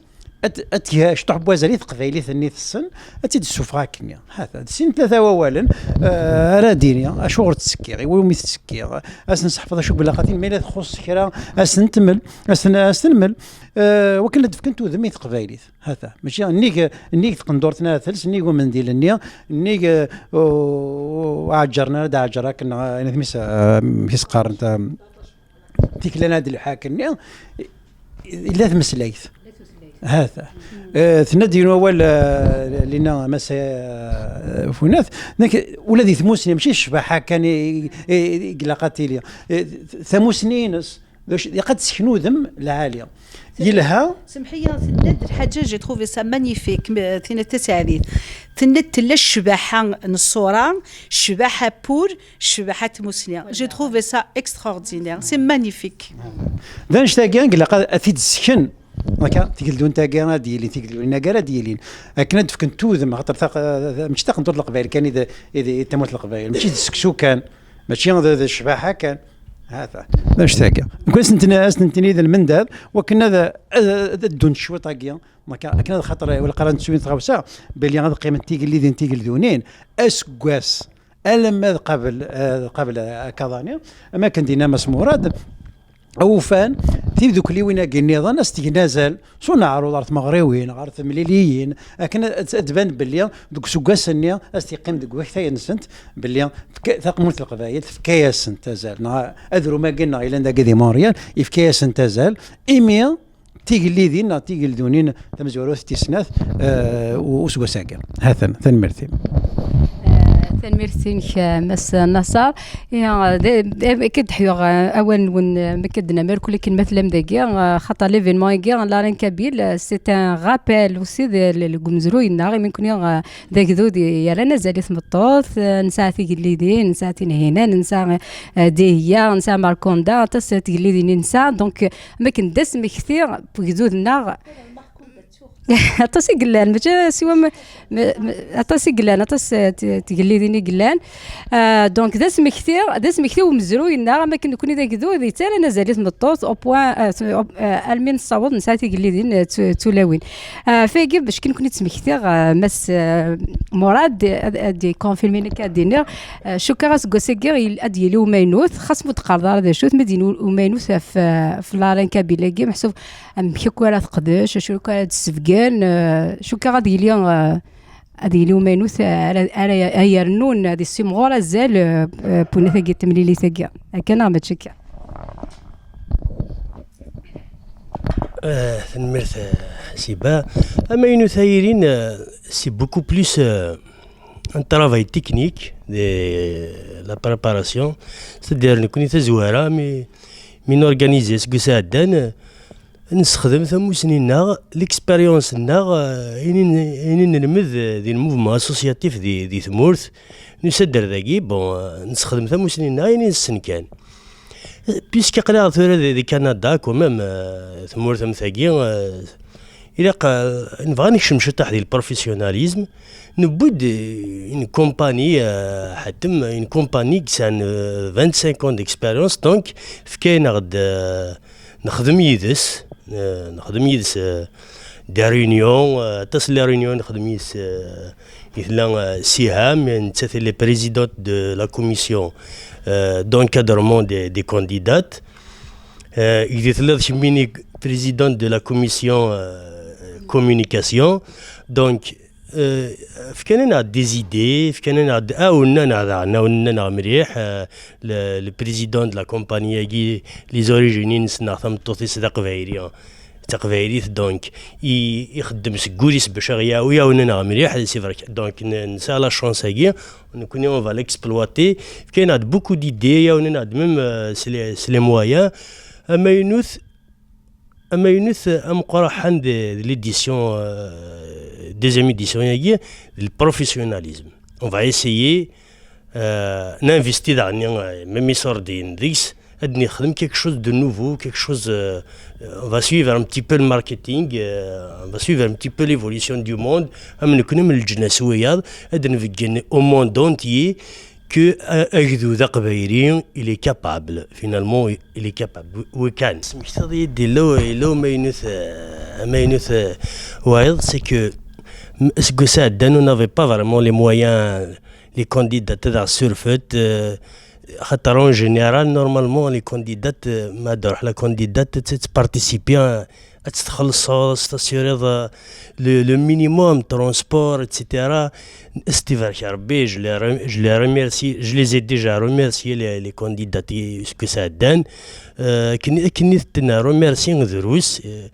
ad tga cṭuḥ n wazal i teqbaylit-nni tessen, ad tt-id-tessufeɣ akkenni. Hata d sin tlata wawalen ara d-iniɣ acuɣer ttekkiɣ, i wumi ttekkiɣ, ad sen-seḥfeḍ acu n ilaqatin, ma yella txuṣṣ kra ad sen-temmel, ad sen-temmel, wakken ad d-fkent udem i teqbaylit. Hata, mačči nnig, nnig tqendurt n tels, nnig umendil-nni, nnig ur ɛeǧǧren ara d-ɛeǧǧer akken, neɣ ayen tmis, amek i s-qqaren, tikla n ad lḥak-nni, yella tmeslayt. Hata. Tenna-d yiwen wawal, Lina Massa Funat, ula di tmusni, mačči d ccbaḥa kan i ilaq ad tili. Tamusni-ines, ilaq ad tesken udem lɛali. Yelha. Semḥ-iyi, tenna-d lḥaǧa, j'ai trouvé ça magnifique, tenna-d taseɛdit. Tenna-d tella ccbaḥa n ṣṣura, ccbaḥa pur, ccbaḥa n tmusni. J'ai trouvé ça extraordinaire, c'est magnifique. D annect-agi ilaq ad t-id-tesken. Akka, tigeldunt-agi ad d-yilin, tigeldunin-agi ara d-yilin. Akken ad d-fkent udem, xaṭer mačči taqendurt n Leqbayel kan i d tamurt n Leqbayel, mačči d seksu kan, mačči d ccbaḥa kan. Hata, d annect-agi. Nekk ad sen-tini d lmendad, wakken ad ddunt cwiṭ-agi. Akken ad xaṭer, wala qara nettu tɣawsa, belli ad qqiment tigellidin tigeldunin, aseggas, alamma d qabel, d qabel akaḍani, am akken d-yenna Mass Murad, awufan, tidukliwin-agi nniḍen, ad s-tgen azal, s uneɛruḍ ɣer tmeɣriwin, ɣer temliliyin, akken ad tban belli deg useggas-nni ad s-teqqim deg waktay-nsent, belli taqmurt n Leqbayel tefka-yasent azal, neɣ adrum-agi-nneɣ yellan dagi di Montréal, yefka-yasent azal, imi tigellidin neɣ tigeldunin tamezwarut tis snat useggas-agi. Hatan, tanemmirt-im. Tanemmirt-inek, Mass Naṣer. Akka d-ḥyuɣ awal-nwen, akka d-nna merkul akken ma tellam dagi, xaṭer l'événement-agi, la reine kabyle, c'est un rappel aussi deg umezruy-nneɣ, imi nekkni d agdud yerran azal i tmeṭṭut, nesɛa tigellidin, nesɛa Tinhinan, nesɛa Dihya, nesɛa Markunda, aṭas n tgellidin i nesɛa, donc am akken d asmekti n ugdud-nneɣ. Aṭas i yellan, mačči siwa m- m- m- aṭas i yellan, aṭas, eh, t- tgellidin i yellan. Ah, donc, d asmekti, d asmekti umezruy-nneɣ, am akken nekkni d agdud, yettalan azal i tmeṭṭut, au point, ah, s- au- ah, almi nessaweḍ nesɛa tigellidin, eh, d tu- d tulawin. Ah, fagi, bac kan nekkni d-smektiɣ, ah, Mass, eh, Murad, ad, ad ikonfirmi nekk ad d-iniɣ. Ah, cukkeɣ aseggas-agi il- ad d-yili umaynut, xas ma ur d-teqqareḍ ara d acu-t, ma d-yili umaynut ɣef, ah, ɣef l'arène kabyle-agi, meḥsub amek akk ara teqdec, acu akk ara d-tessebgen, eh, cukkeɣ ad yili, eh, ad yili umaynut, eh, ara, ara, ara yernun, ad issimɣur azal, eh, eh, n wunat-agi n temlilit-agi. Akka neɣ mačči akka? Eh, tanemmirt, eh, Ḥsiba. Amaynut ay irin, eh, c'est beaucoup plus, eh, un travail technique de la préparation. C'est-à-dire, nekkni tazwara, mi, mi norganize aseggas iɛeddan, eh, nessexdem tamusni-nneɣ, l'expérience-nneɣ, eh, ayen i n- ayen i nelmed, eh, di le mouvement associatif di, di tmurt, nusa-d ar dagi, bon, eh, nessexdem tamusni-nneɣ, ayen i nessen kan. Puisque aql-aɣ tura di, di Canada, quand même, eh, tmurt am tagi, eh, ilaq, eh, nebɣa nekcem ciṭaḥ di le professionnalisme, newwi-d, eh, une compagnie, eh, ḥatem, une compagnie qui a, eh, vingt-cinq ans d'expérience, donc, fkan-aɣ-d, eh, nexdem yid-s, eh, nexdem yid-s, eh, des réunions, eh, aṭas n les réunions nexdem yid-s, eh, i tella, eh, Siham, nettat elle est présidente de la commission, eh, d'encadrement des, des candidates. Eh, i di telliḍ kemmini présidente de la commission, eh, communication. Donc, eh, fkan-aneɣ-d des idées, fkan-aneɣ-d, ɛawnen-aneɣ daɣen, ɛawnen-aneɣ mliḥ, eh, le, le président de la compagnie-agi, les origines-ines neɣ tameṭṭut-is d aqbayli, d taqbaylit, donc, i, ixeddem seg wul-is bac aɣ-yawi, ɛawnen-aneɣ mliḥ, c'est vrai. Donc, n- nesɛa la chance-agi, nekkni on va l'exploiter, fkan-aneɣ-d beaucoup d'idées, ɛawnen-aneɣ-d même, euh, s les, s les moyens. Amaynut, amaynut, euh, ameqqran de, de l'édition, euh, deuxième édition-agi, le professionnalisme. On va essayer, euh, d'investir daɣen, euh, même iṣurdiyen deg-s, ad nexdem quelque chose de nouveau, quelque chose, euh, euh, on va suivre un petit peu le marketing, euh, on va suivre un petit peu l'évolution du monde, am nekkni am leǧnas wiyaḍ, ad nbeggen au monde entier que, euh, agdud aqbayli, il est capable, finalement, il est capable, we can. Smektaḍ-iyi-d yella, yella umaynut, euh, amaynut, euh, wayeḍ, c'est que, m- seg usɛeddan, on n'avait pas vraiment les moyens, les candidats, ad surfet, euh, xaṭer en général, normalement, les candidates, euh, ma d-ruḥ la candidate, ad tettparticipi, euh, ad tt-txellṣeḍ, ad s-tassuriḍ, euh, le, le minimum, transport, et cetera. S tibarek Rebbi, je les, rem- je les remercie, je les ai déjà remerciés, les, les candidats i- seg usɛeddan. Euh, akken akken i ten-remercie drus. Euh,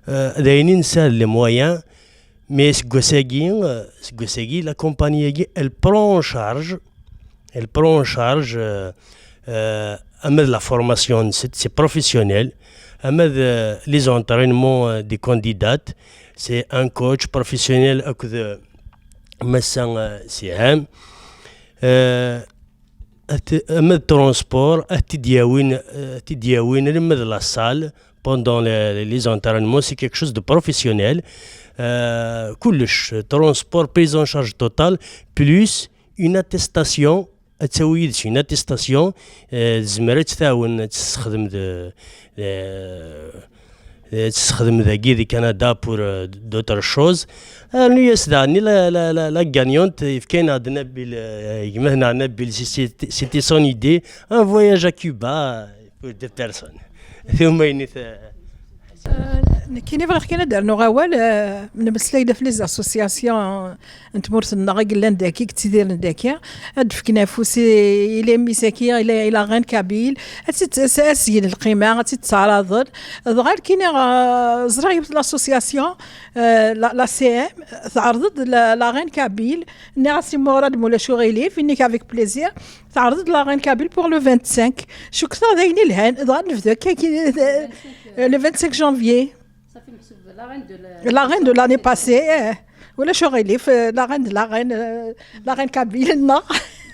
euh, d ayen i nesɛa les moyens. Mais seg wass-agi, euh, seg wass-agi, la compagnie-agi, elle prend en charge, elle prend en charge, euh, euh, ama d la formation, c'est c'est professionnel, ama d, euh, les entraînements, euh, des candidats, c'est un coach professionnel akked, euh, Massa, euh, Siham. Euh, at- ama d transport, ad t-id-yawin, euh, ad t-id-yawin alamma d la salle pendant les, les entraînements, c'est quelque chose de professionnel. Euh, kullec, transport, prise en charge totale, plus une attestation, ad tawi yid-s une attestation, euh, tezmer ad tt-tɛawen, ad tt-tessexdem de, de, euh, ad tt-tessexdem dagi di Canada pour, euh, d'autres choses. Rnu-yas daɣen la, la, la, la gagnante, yefka-aneɣ-d Nabil, euh, gma-tneɣ Nabil, si- si- c'était son idée, un voyage à Cuba, euh, pour deux personnes. Tumaynit, euh, Nekkini bɣiɣ kan ad d-rnuɣ awal, eh, nemmeslay-d ɣef les associations n tmurt-nneɣ i yellan daki, i yettidiren daki, ad d-fken afus i i les misaki, i les, i la reine kabyle, ad tt-, ad s-, ad s-gen lqima, ad tt-id-ttɛaraḍen. Dɣa nekkini, eh, ẓriɣ yiwet l'association, eh, la, la C M, teɛreḍ-d la, la reine kabyle, nniɣ-as i Murad ma ulac uɣilif, inna-k avec plaisir, teɛreḍ-d la reine kabyle pour le vingt-cinq. Cukkeɣ d ayen ilhan, dɣa nebda akka, eh, le vingt-cinq janvier. صافي محسوب la reine de la La reine de l'année passée, eh. Ulac uɣilif, eh, la reine de la reine, eh, la reine kabyle, non?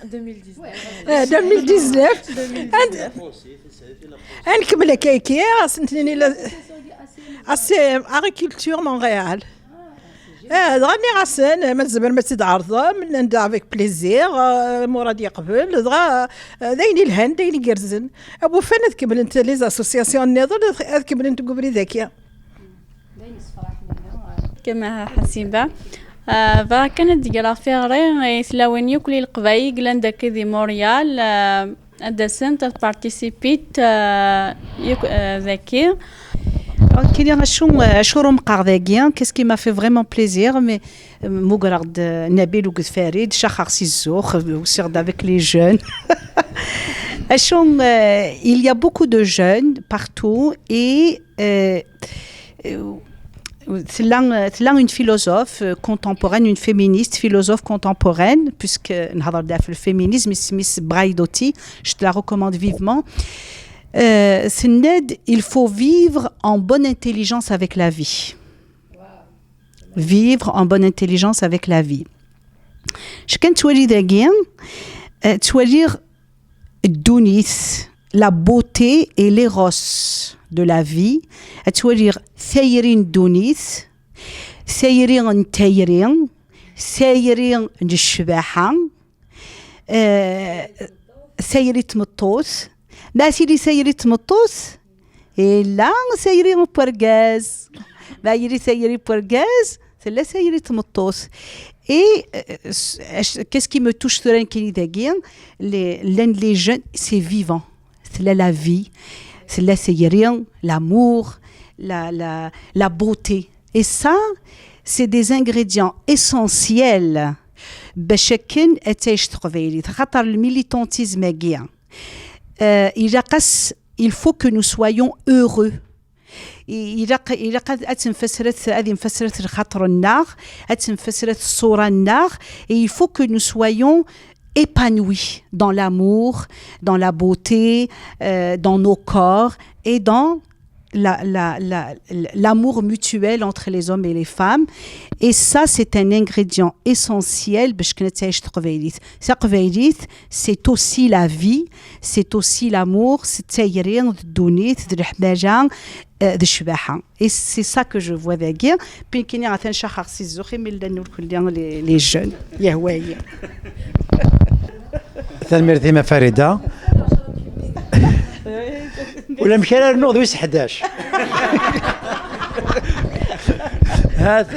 2019. Eh, deux mille dix-neuf. Ad nkemmel akka, akka, ass n tnini la, A C M, Agriculture Montréal. Ah, dɣa nniɣ-asen, ma tzemrem ad tt-id-ɛerḍem, nnan-d avec plaisir, ah, Murad yeqbel, dɣa, ah, d ayen ilhan, d ayen igerrzen. Awufan ad kemmlent les associations nniḍen, ad, ad kemmlent deg ubrid-agi. Kama Ḥasiba. Ah, bɣiɣ kan ad d-greɣ tiɣri i tlawin yakk n Leqbayel yellan dagi di Montréal, ah, ad d-asent, ad participit, ah, yakk, ah, dagi. Ok, acu, acu ur meqqar dagi, qu'est-ce qui m'a fait vraiment plaisir, mais euh, mmugreɣ-d, euh, Nabil akked Farid, caxeɣ si zzux, usiɣ-d avec les jeunes. Acu, euh, il y a beaucoup de jeunes partout et euh, euh, tella, tella une philosophe, euh, contemporaine, une féministe philosophe contemporaine, puisque نهضر في le féminisme, Miss Braidotti, je te la recommande vivement. Euh, Sened, il faut vivre en bonne intelligence avec la vie. Vivre en bonne intelligence avec la vie. Acu kan ttwaliɣ dagi, euh, ttwaliɣ ddunit, la beauté et l'éros de la vie. Ad ttwaliɣ tayri n ddunit, tayri n tayri, tayri n ccbaḥa, euh, tayri n tmeṭṭut. Ma tili tayri n tmeṭṭut, yella tayri n wergaz. Ma yili tayri n wergaz, tella tayri n tmeṭṭut. Et euh, qu'est-ce qui me touche tura nekkini dagi, les, les jeunes, c'est vivant. Tella la vie, tella tayri, l'amour, la, la, la beauté. Et ça, c'est des ingrédients essentiels. Bac akken ad tɛic teqbaylit, xaṭer le militantisme-agi, euh, il faut que nous soyons heureux. Ilaq ad tenfesret, ad yenfesret lxaṭer-nneɣ, ad tenfesret ṣṣura-nneɣ, et il faut que nous soyons épanouis dans l'amour, dans la beauté, euh, dans nos corps et dans l'amour mutuel entre les hommes et les femmes. Et ça, c'est un ingrédient essentiel باش كنا تعيش تقبيليت. C'est aussi la vie, c'est aussi l'amour, c'est tayri, d ddunit, d leḥmala, euh, d ccbaḥa. Et c'est ça que je vois dagi. Puis nekkini atan caxeɣ si zzux imi llan ur kulli les jeunes. Yehwa-yi. Tanemmirt-im a Farida. Ulamek ara rnuɣ d wis ḥdac.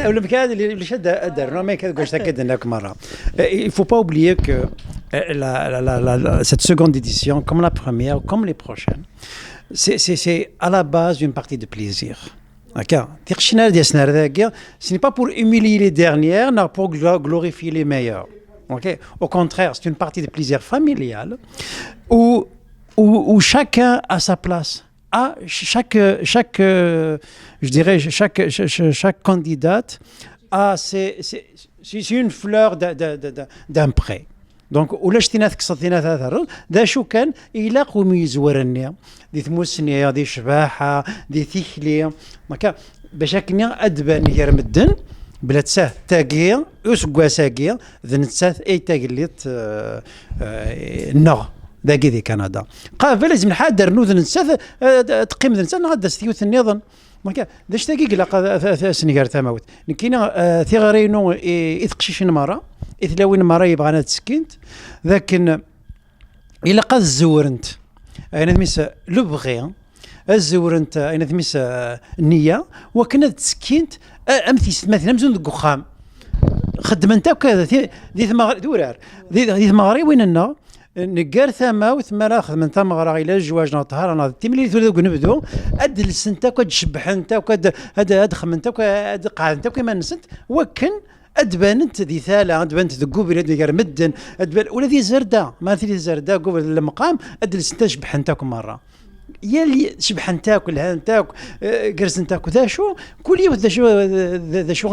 Ulamek ara d-rnuɣ ma akka deg wacu akka d-nna akk merra. Il faut pas oublier que euh, la, la, la, cette seconde édition, comme la première, comme les prochaines, c'est à la base d'une partie de plaisir. Ce n'est pas pour humilier les dernières, ni pour glorifier les meilleures. Okay ? Au contraire, c'est une partie de plaisir familial où, où, où chacun a sa place. Ah, chaque, chaque, euh, je dirais, chaque, chaque, chaque candidate a ses, ses, c'est une fleur d'un pré. Donc, ulac tin ad tekkseḍ, tin ad terreḍ, d acu kan, ilaq umi yezwar-nni, di tmussni, di ccbaḥa, di tikli, bac akken ad d-tban gar medden, bla ttat tagi, useggas-agi, d nettat ay tagellidt nneɣ dagi di Kanada. Qabel, ad zemreɣ ad d-rnuɣ d nettat, teqqim d nettat, neɣ ad d-tas yiwet nniḍen. Donc, d acu-agi i ilaq ad as-nger tamawt. Nekkini, tiɣri-inu i teqcicin merra, i tlawin merra yebɣan ad ttekkint, d akken ilaq ad zewrent, ayen atmis lebɣi, ad zewrent, ayen atmis nniya, wakken ad ttekkint am tiysetmatin amzun deg uxxam. Xeddment akk di tmeɣriwin-nneɣ, neggar tamawt mi ara xedmen tameɣra, ila zzwaǧ neɣ ṭṭhara neɣ d timlilit ula deg unebdu, ad d-lsent akk, ad d-cebbḥent akk, ad xedment akk, ad qeɛdent akk iman-nsent, wakken ad d-banent di tala, ad d-banent deg ubrid gar medden, ula d izerda, ma tili tzerda deg ubrid n lemqam, ad d-lsent ad cebbḥent akk merra. Yal cebḥent akk, lhant akk, gerrzent akk. D acu? Kul yiwet d acu, d acu,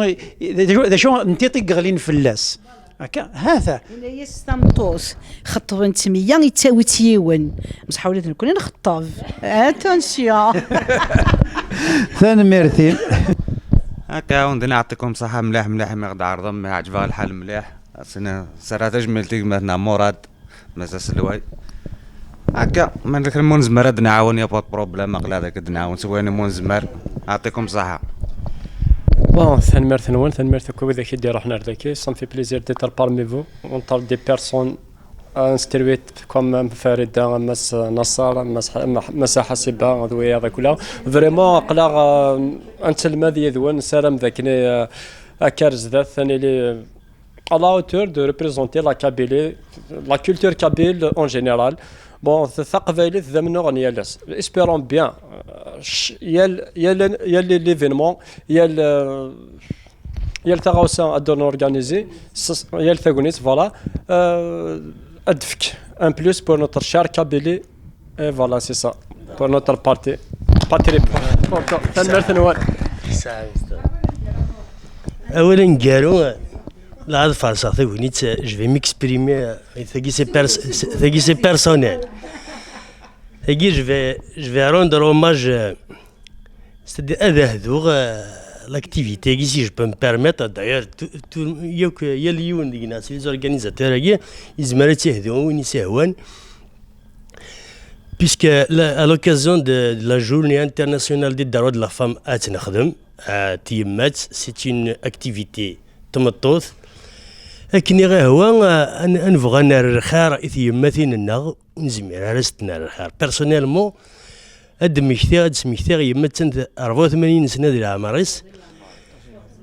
d acu n tiṭ i yeɣlin fell-as. Akka, hata. Yenna-yas tameṭṭut, xeṭṭbent meyya, yettawi-tt yiwen. Mseḥ ula d nekkni nxeṭṭeb. Attention. Tanemmirt-im. Akka, wen din aɛṭikum ṣaḥa mliḥ mliḥ imi ɣ-d-ɛerḍem, mi ɛeǧbeɣ lḥal mliḥ. Serra tajmilt i gma-tneɣ Murad. Mazal aselway. Akka, ma nella kra n ur nezmer ad d-nɛawen, y a pas de problème, aql-aɣ dagi ad d-nɛawen s wayen umi nezmer. Ɛṭikum ṣaḥa. Bon, tanemmirt-nwen, tanemmirt akk i widak i d-iruḥen ar daki. Ça me fait plaisir d'être parmi vous, entre des personnes instruites comme Farida, Mass Nassar, Mass, Mass Hasiba, d wiyaḍ akk-a. Vraiment, aql-aɣ, euh, ad nettelmad yid-wen, nessaram d akken, euh, akka ar zdat, ad nili, euh, à la hauteur de représenter la Kabylie, la culture kabyle en général. Bon, taqbaylit d amennuɣ n yal ass. Espérons bien, euh, ch-, yal, yal, yal l'événement, yal, euh, yal taɣawsa ad d-organiser, s-, yal tagnit, voilà, euh, ad d-tefk un plus pour notre chère Kabylie. Et voilà, c'est ça, pour notre parti. Patrie. Tanemmirt-nwen. Awal aneggaru, la ad farseɣ tagnit, je vais m'exprimer, euh, tagi c'est pers-, c'est- tagi c'est personnel. Tagi, je vais, je vais rendre hommage, euh, c'est-à-dire ad ahduɣ, euh, l'activité-agi, si je peux me permettre. D'ailleurs, tout, tout, yakk, yal yiwen deg-neɣ, si les organisateurs-agi, yezmer ad tt-ihdu win i s-ihwan. Puisque la- à l'occasion de, de la journée internationale des droits de la femme, ad tt-nexdem, euh, tiyemmat, c'est une activité tmeṭṭut. Akken i ɣ-ihwa, euh, ad n- ad nebɣu ad nerr lxir i tyemmatin-nneɣ, ur nezmir ara ad s-nerr lxir. Personnellement, ad d-mmektiɣ, ad d-smektiɣ yemma, attan rebɛa u tmanyin sna di leɛmer-is.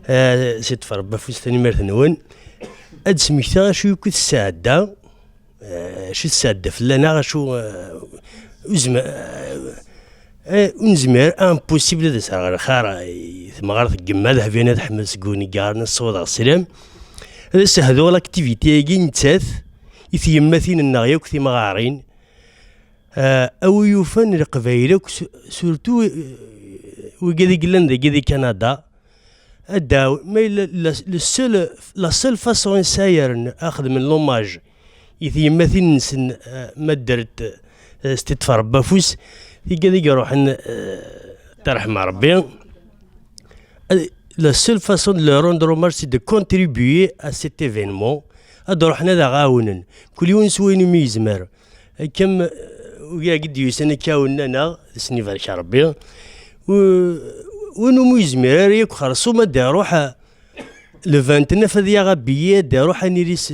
Eh, si ṭṭfer Rebbi afus, tanemmirt-nwen. Ad d-smektiɣ acu yakk i tesɛedda, eh, acu i tesɛedda fell-aneɣ, acu, eh, ur zem-, eh, eh, ur nezmir, impossible ad as-rreɣ lxir i temɣart n yemma Dehbiya n At Ḥmed seg uneggar n ssiweḍ ɣer sslam. Ad as-hduɣ l'activité-agi nettat i tyemmatin-nneɣ yakk timɣarin. Ah, a wi yufan Leqbayel akk, su-, surtout, eh, wigad i yellan dagi di Kanada, ad d-ɛawen, ma yella la, le seul, la seule façon i sɛiren ad xedmen l'hommage i tyemmatin-nsen, eh, ma ddrent, eh, s tiṭṭfa Rebbi afus, tigad i iruḥen, eh, tarḥem Rebbi. Eh, la seule façon de leur rendre hommage, c'est de contribuer à cet événement. Ad d-ruḥen ad aɣ-ɛawnen, kul yiwen s wayen umi yezmer. Akka am, eh, wigi i d-yusan akka ɛawnen-aneɣ, ad sen-ibarek Rebbi. U-, win umi yezmir ara yakk xersum ad d-iruḥ, eh, le vingt-neuf ad yaɣ abiyi, ad d-iruḥ ad nili s-,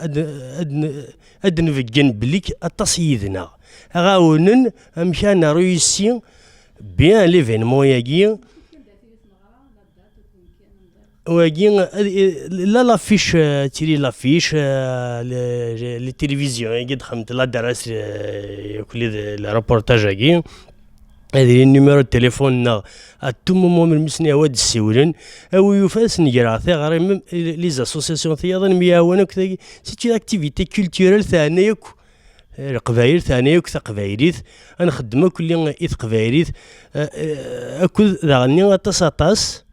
ad, ad, ad d-nbeggen belli aṭas yid-neɣ. Aɣ-ɛawnen amek ad nṛuyisi bien l'événement-agi. Wagi, eh, la l'affiche, eh, tili l'affiche, eh, le, le, les télévisions, agi d-xemt l'adresse, eh, yakk le, le reportage-agi. Ad yili numéro de téléphone-nneɣ, à tout moment melmi s-nihwa ad d-ssiwlen. A wi yufan ad sen-greɣ tiɣri, même les associations tiyaḍ ad nemyaɛwan akk tagi. C'est une activité culturelle, teɛna yakk, eh, Leqbayel, teɛna yakk taqbaylit. Ad nxeddem akk i teqbaylit, eh, eh, akked daɣenni aṭas aṭas.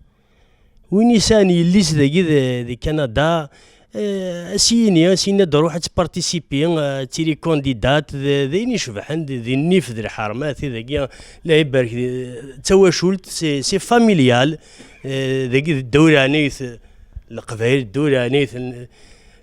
Win yesɛan yelli-s dagi di, di Kanada, eh, a s-yini, a s-yini ad d-ruḥ ad tparticipi, eh, ad tili candidate, d, d ayen icebḥen, d, d nnif d lḥerma, tidagi, la ibarek, d, d tawacult, c'est, c'est familial, eh, dagi d ddaw leɛnayet, Leqbayel, ddaw leɛnayet, n-,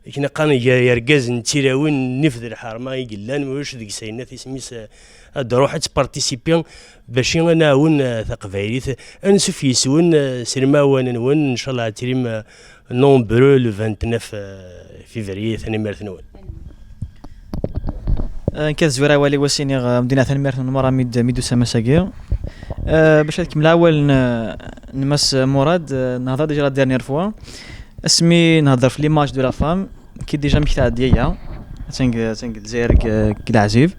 akken qqaren gar yergazen d tilawin, nnif d lḥerma i yellan, ma ulac deg-s ayennat isem-is, eh, ad d-ruḥ ad tparticipi, bac ad nɛawen, eh, taqbaylit. Ansuf yes-wen, eh, s lemɛawna-nwen, ncallah ad tilim, eh, nombreux le vingt-neuf, eh, février, tanemmirt-nwen. Eh, nekk ad zwireɣ awal-iw, ad s-iniɣ, eh, medden tanemmirt-nwen merra mi d-, mi d-tusam ass-agi. Eh, bac ad kemmleɣ awal n, n Mass Murad, eh, nehder déjà la dernière fois. Asmi nehder f l'image de la femme, ki déjà mek tɛeddi yaya. Attan deg, attan deg Lezzayer deg, deg Leɛzib.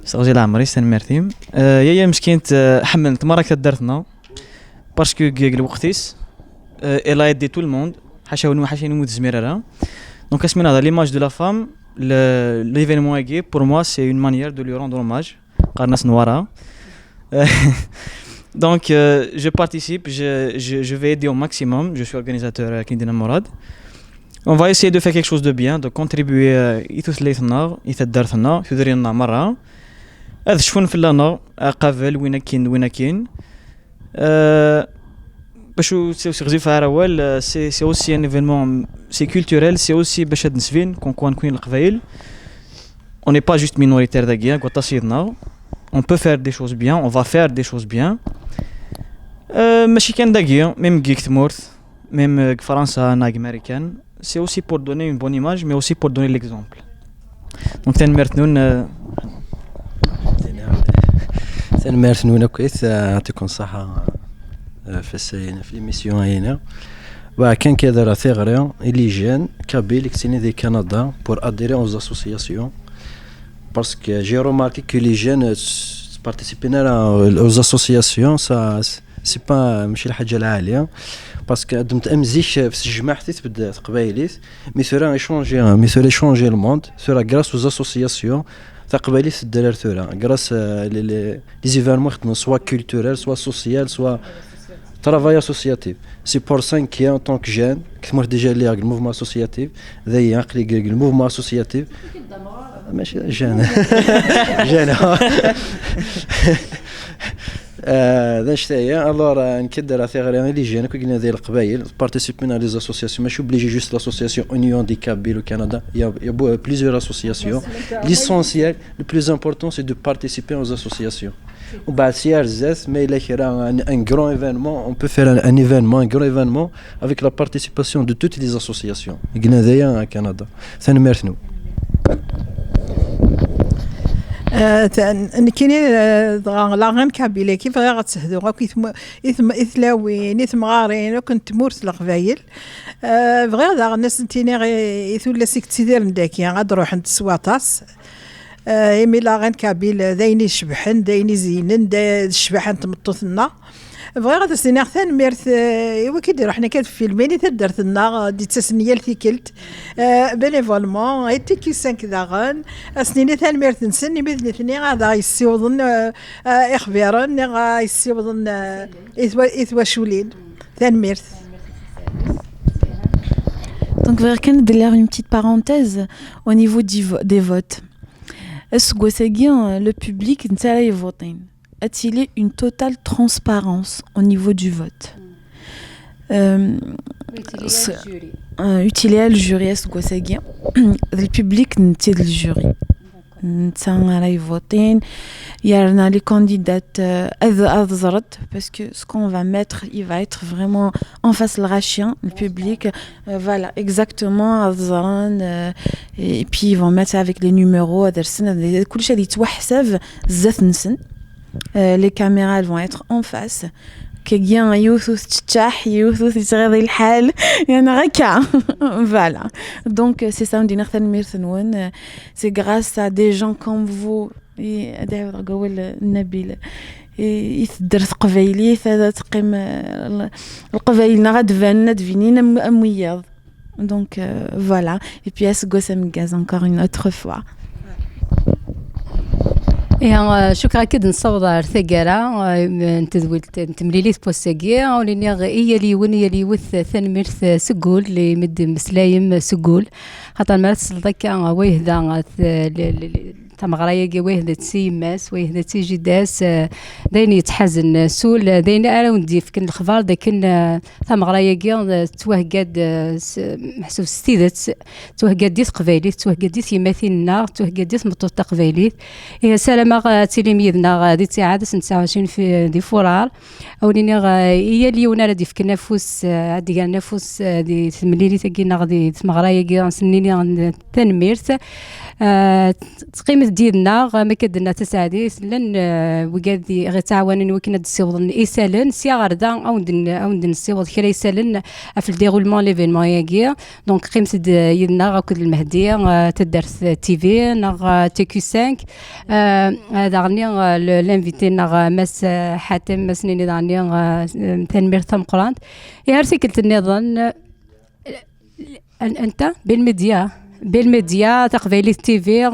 S teɣzi n leɛmer-is, tanemmirt-im. Eh, yaya meskint, eh, ḥemmlent merra taddart-nneɣ. Parce que deg, deg lweqt-is, eh, elle a aidé tout le monde. Ḥaca win, ḥaca win ur tezmir ara. Donc asmi nehder l'image de la femme, le, l'événement-agi, pour moi, c'est une manière de lui rendre hommage. Qqaren-as Nwara. Euh, donc, euh, je participe, je, je, je vais aider au maximum. Je suis organisateur, euh, akken i d-yenna Murad. On va essayer de faire quelque chose de bien, de contribuer, euh, i tutlayt-nneɣ, i taddart-nneɣ, tudrin-nneɣ merra. Ad cfun fell-aneɣ, aqabel, win akkin, win akkin. Euh, bac ur s-, ur s-ɣzif ara awal, euh, c'est, c'est aussi un événement, c'est culturel, c'est aussi bac ad nesbin, comme quoi nekkni Leqbayel. On n'est pas juste minoritaire dagi, deg waṭas yid-neɣ. On peut faire des choses bien, on va faire des choses bien. Euh, mačči kan dagi, même deg tmurt, même deg Fransa neɣ deg Marikan, c'est aussi pour donner une bonne image, mais aussi pour donner l'exemple. Donc, tanemmirt-nwen, euh, Tanemmirt-nwen akkit, eh, yɛṭikum ṣṣeḥḥa, eh, ɣef wass-a, ɣef l'émission-ayina. Wa kan kan ara tiɣri i les jeunes kabyles i yettinin di Canada pour adhérer aux associations. Parce que j'ai remarqué que les jeunes, eh, s-, participent ara aux associations, ça, c'est pas, mačči lḥaǧa lɛali. Parce que d am zik, eh, s tejmaɛt i tbedd teqbaylit, mais tura a changé, mais tura a changé le monde, tura grâce aux associations, taqbaylit tedder ar tura, grâce, euh, les, les, les événements, soit culturels, soit social, soit travail associatif. C'est pour ça que, en tant que jeune, que moi déjà lié avec le mouvement associatif, d'ailleurs, avec le mouvement associatif, mais je- jeune, jeune, hein. Euh, d anect-aya, alors, euh, nekk ad d-rreɣ tiɣri i les jeunes akk i yellan di Leqbayel, participer à les associations, mačči obligé juste l'association Union des Kabyles au Canada, il y a, il y a beau- plusieurs associations. L'essentiel, le plus important, c'est de participer aux associations. Umbeɛd si ar zdat, ma yella kra, un, un grand événement, on peut faire un, un événement, un grand événement avec la participation de toutes les associations i yellan daya à Canada. Tanemmirt-nwen. Ah, ta- nekkini, ah, dɣa la reine kabyle-agi, bɣiɣ ad tehdu akk i tm- i tm- i tlawin, i temɣarin akk n tmurt n Leqbayel. Ah, bɣiɣ daɣen ad sent-iniɣ i i tullas i yettidiren dagi ad ruḥent s waṭas. Ah, imi la reine kabyle d ayen icebḥen, d ayen izeynen, d d ccbaḥa n tmeṭṭut-nneɣ. Bɣiɣ ad as-iniɣ tanemmirt, eh, i wigi d-iruḥen akka ad filmin i taddart-nneɣ, eh, d-ittasen yal tikkelt, eh, bénévolement, i T Q cinq daɣen, ad as-nini tanemmirt-nsen, imi d nitni ad aɣ-yessiwḍen, eh, eh, ixbiren, neɣ ad yessiwḍen, eh, i twa- i twaculin. Tanemmirt. Donc, bɣiɣ kan ad d-lliɣ une petite parenthèse au niveau du vo- des votes. Aseggas-agi, le public netta ara yvuṭin. Ad tili une totale transparence au niveau du vote. Euh, s- euh, utile al jury aseggas-agi. Le public netta d le jury. Netta ara yvuṭin. Yerna les candidates, euh, ad ad ẓrent, parce que ce qu'on va mettre, il va être vraiment en face le rachien, le public. Euh, voilà, exactement, ad ẓren, euh, et puis ils vont mettre avec les numéros, ad rsen, ad- كلشي ad yettwaḥsab zdat-nsen. Euh, les caméras, elles vont être en face. Kagi, yiwet ur tetteččaḥ, yiwet ur tettɣiḍ i lḥal. Yeɛni akka. Voilà. Donc, euh, c'est ça, on dit tanemmirt-nwen. Euh, C'est grâce à des gens comme vous. I- ad ɛiwdeɣ deg wawal n Nabil. I i tedder teqbaylit, ad teqqim, euh, l- leqbayel-nneɣ ad d-banen, ad d-binin am am wiyaḍ. Donc, euh, voilà. Et puis, aseggas ameggaz, encore une autre fois. Iha, eh, cukkeɣ akka d-nessaweḍ ar taggara, eh, n tedwilt n temlilit n wass-agi. Ur iniɣ i yal yiwen, i yal yiwet, eh, tanemmirt, eh, seg wul, imi d-mmeslayem, eh, seg wul. Xaṭer mi ara tesleḍ akka, eh, wa yehda, eh, t- l- l- l- tameɣra-agi, wa yehda-tt i yemma-s, wa yehda-tt i jida-s, eh, d ayen yettḥazen, eh, s ul, eh, d ayen ara wen-d-yefken lexbar d akken, eh, tameɣra-agi, eh, tettwahegga-d, eh, s- meḥsub s tidet, tettwahegga-d i teqbaylit, tettwahegga-d i tyemmatin-nneɣ, tettwahegga-d i tmeṭṭut taqbaylit. Ihi, ssarameɣ, eh, ad tilim yid-neɣ, eh, di ttiɛad ass n tesɛa u ɛecrin fi- di furar. Ad wen-iniɣ, eh, i yal yiwen ara d-yefken afus, eh, ad d-gren afus, eh, di temlilit-agi neɣ di tmeɣra-agi, ad sen-nini, eh, tanemmirt. Eh, teqqimet-d yid-neɣ, am akka d-tenna Taseɛdit, llan, eh, wigad i ɣ-ittɛawanen wakken ad d-ssiwḍen isallen, sya ɣer da, ad wen-d-n- ad wen-d-nessiweḍ kra isallen ɣef le déroulement n l'événement-agi. Donc, qqimet-d yid-neɣ akked Lmehdi, eh, taddart T V, neɣ, eh, T Q cinq. Eh, daɣenni, eh, le- l'invité-nneɣ, eh, Mass, eh, Ḥatem, Mass Nini daɣenni, eh, tanemmirt tameqqrant. Ihi ar tikkelt nniḍen, eh, an- anta? Bilmedia. Bilmedia, Taqbaylit T V,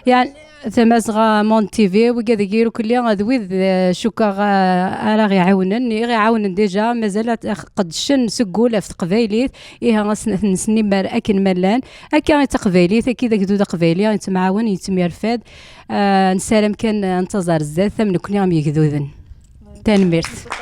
yani, Tamazɣa Monde T V, wigad-agi irkelli d wid, eh, cukkeɣ, eh, ara ɣ-iɛawnen, i ɣ-iɛawnen déjà, mazal ad qeddcen seg wul ɣef teqbaylit, ihi ad sen-, ad ten-nesnimmer akken ma llan. Akka i d taqbaylit, akka i d agdud aqbayli, yettemɛawan, yettemyerfad. Eh, nessaram kan, eh, ad nettaẓ ar zdat, am nekni am yegduden. Tanemmirt.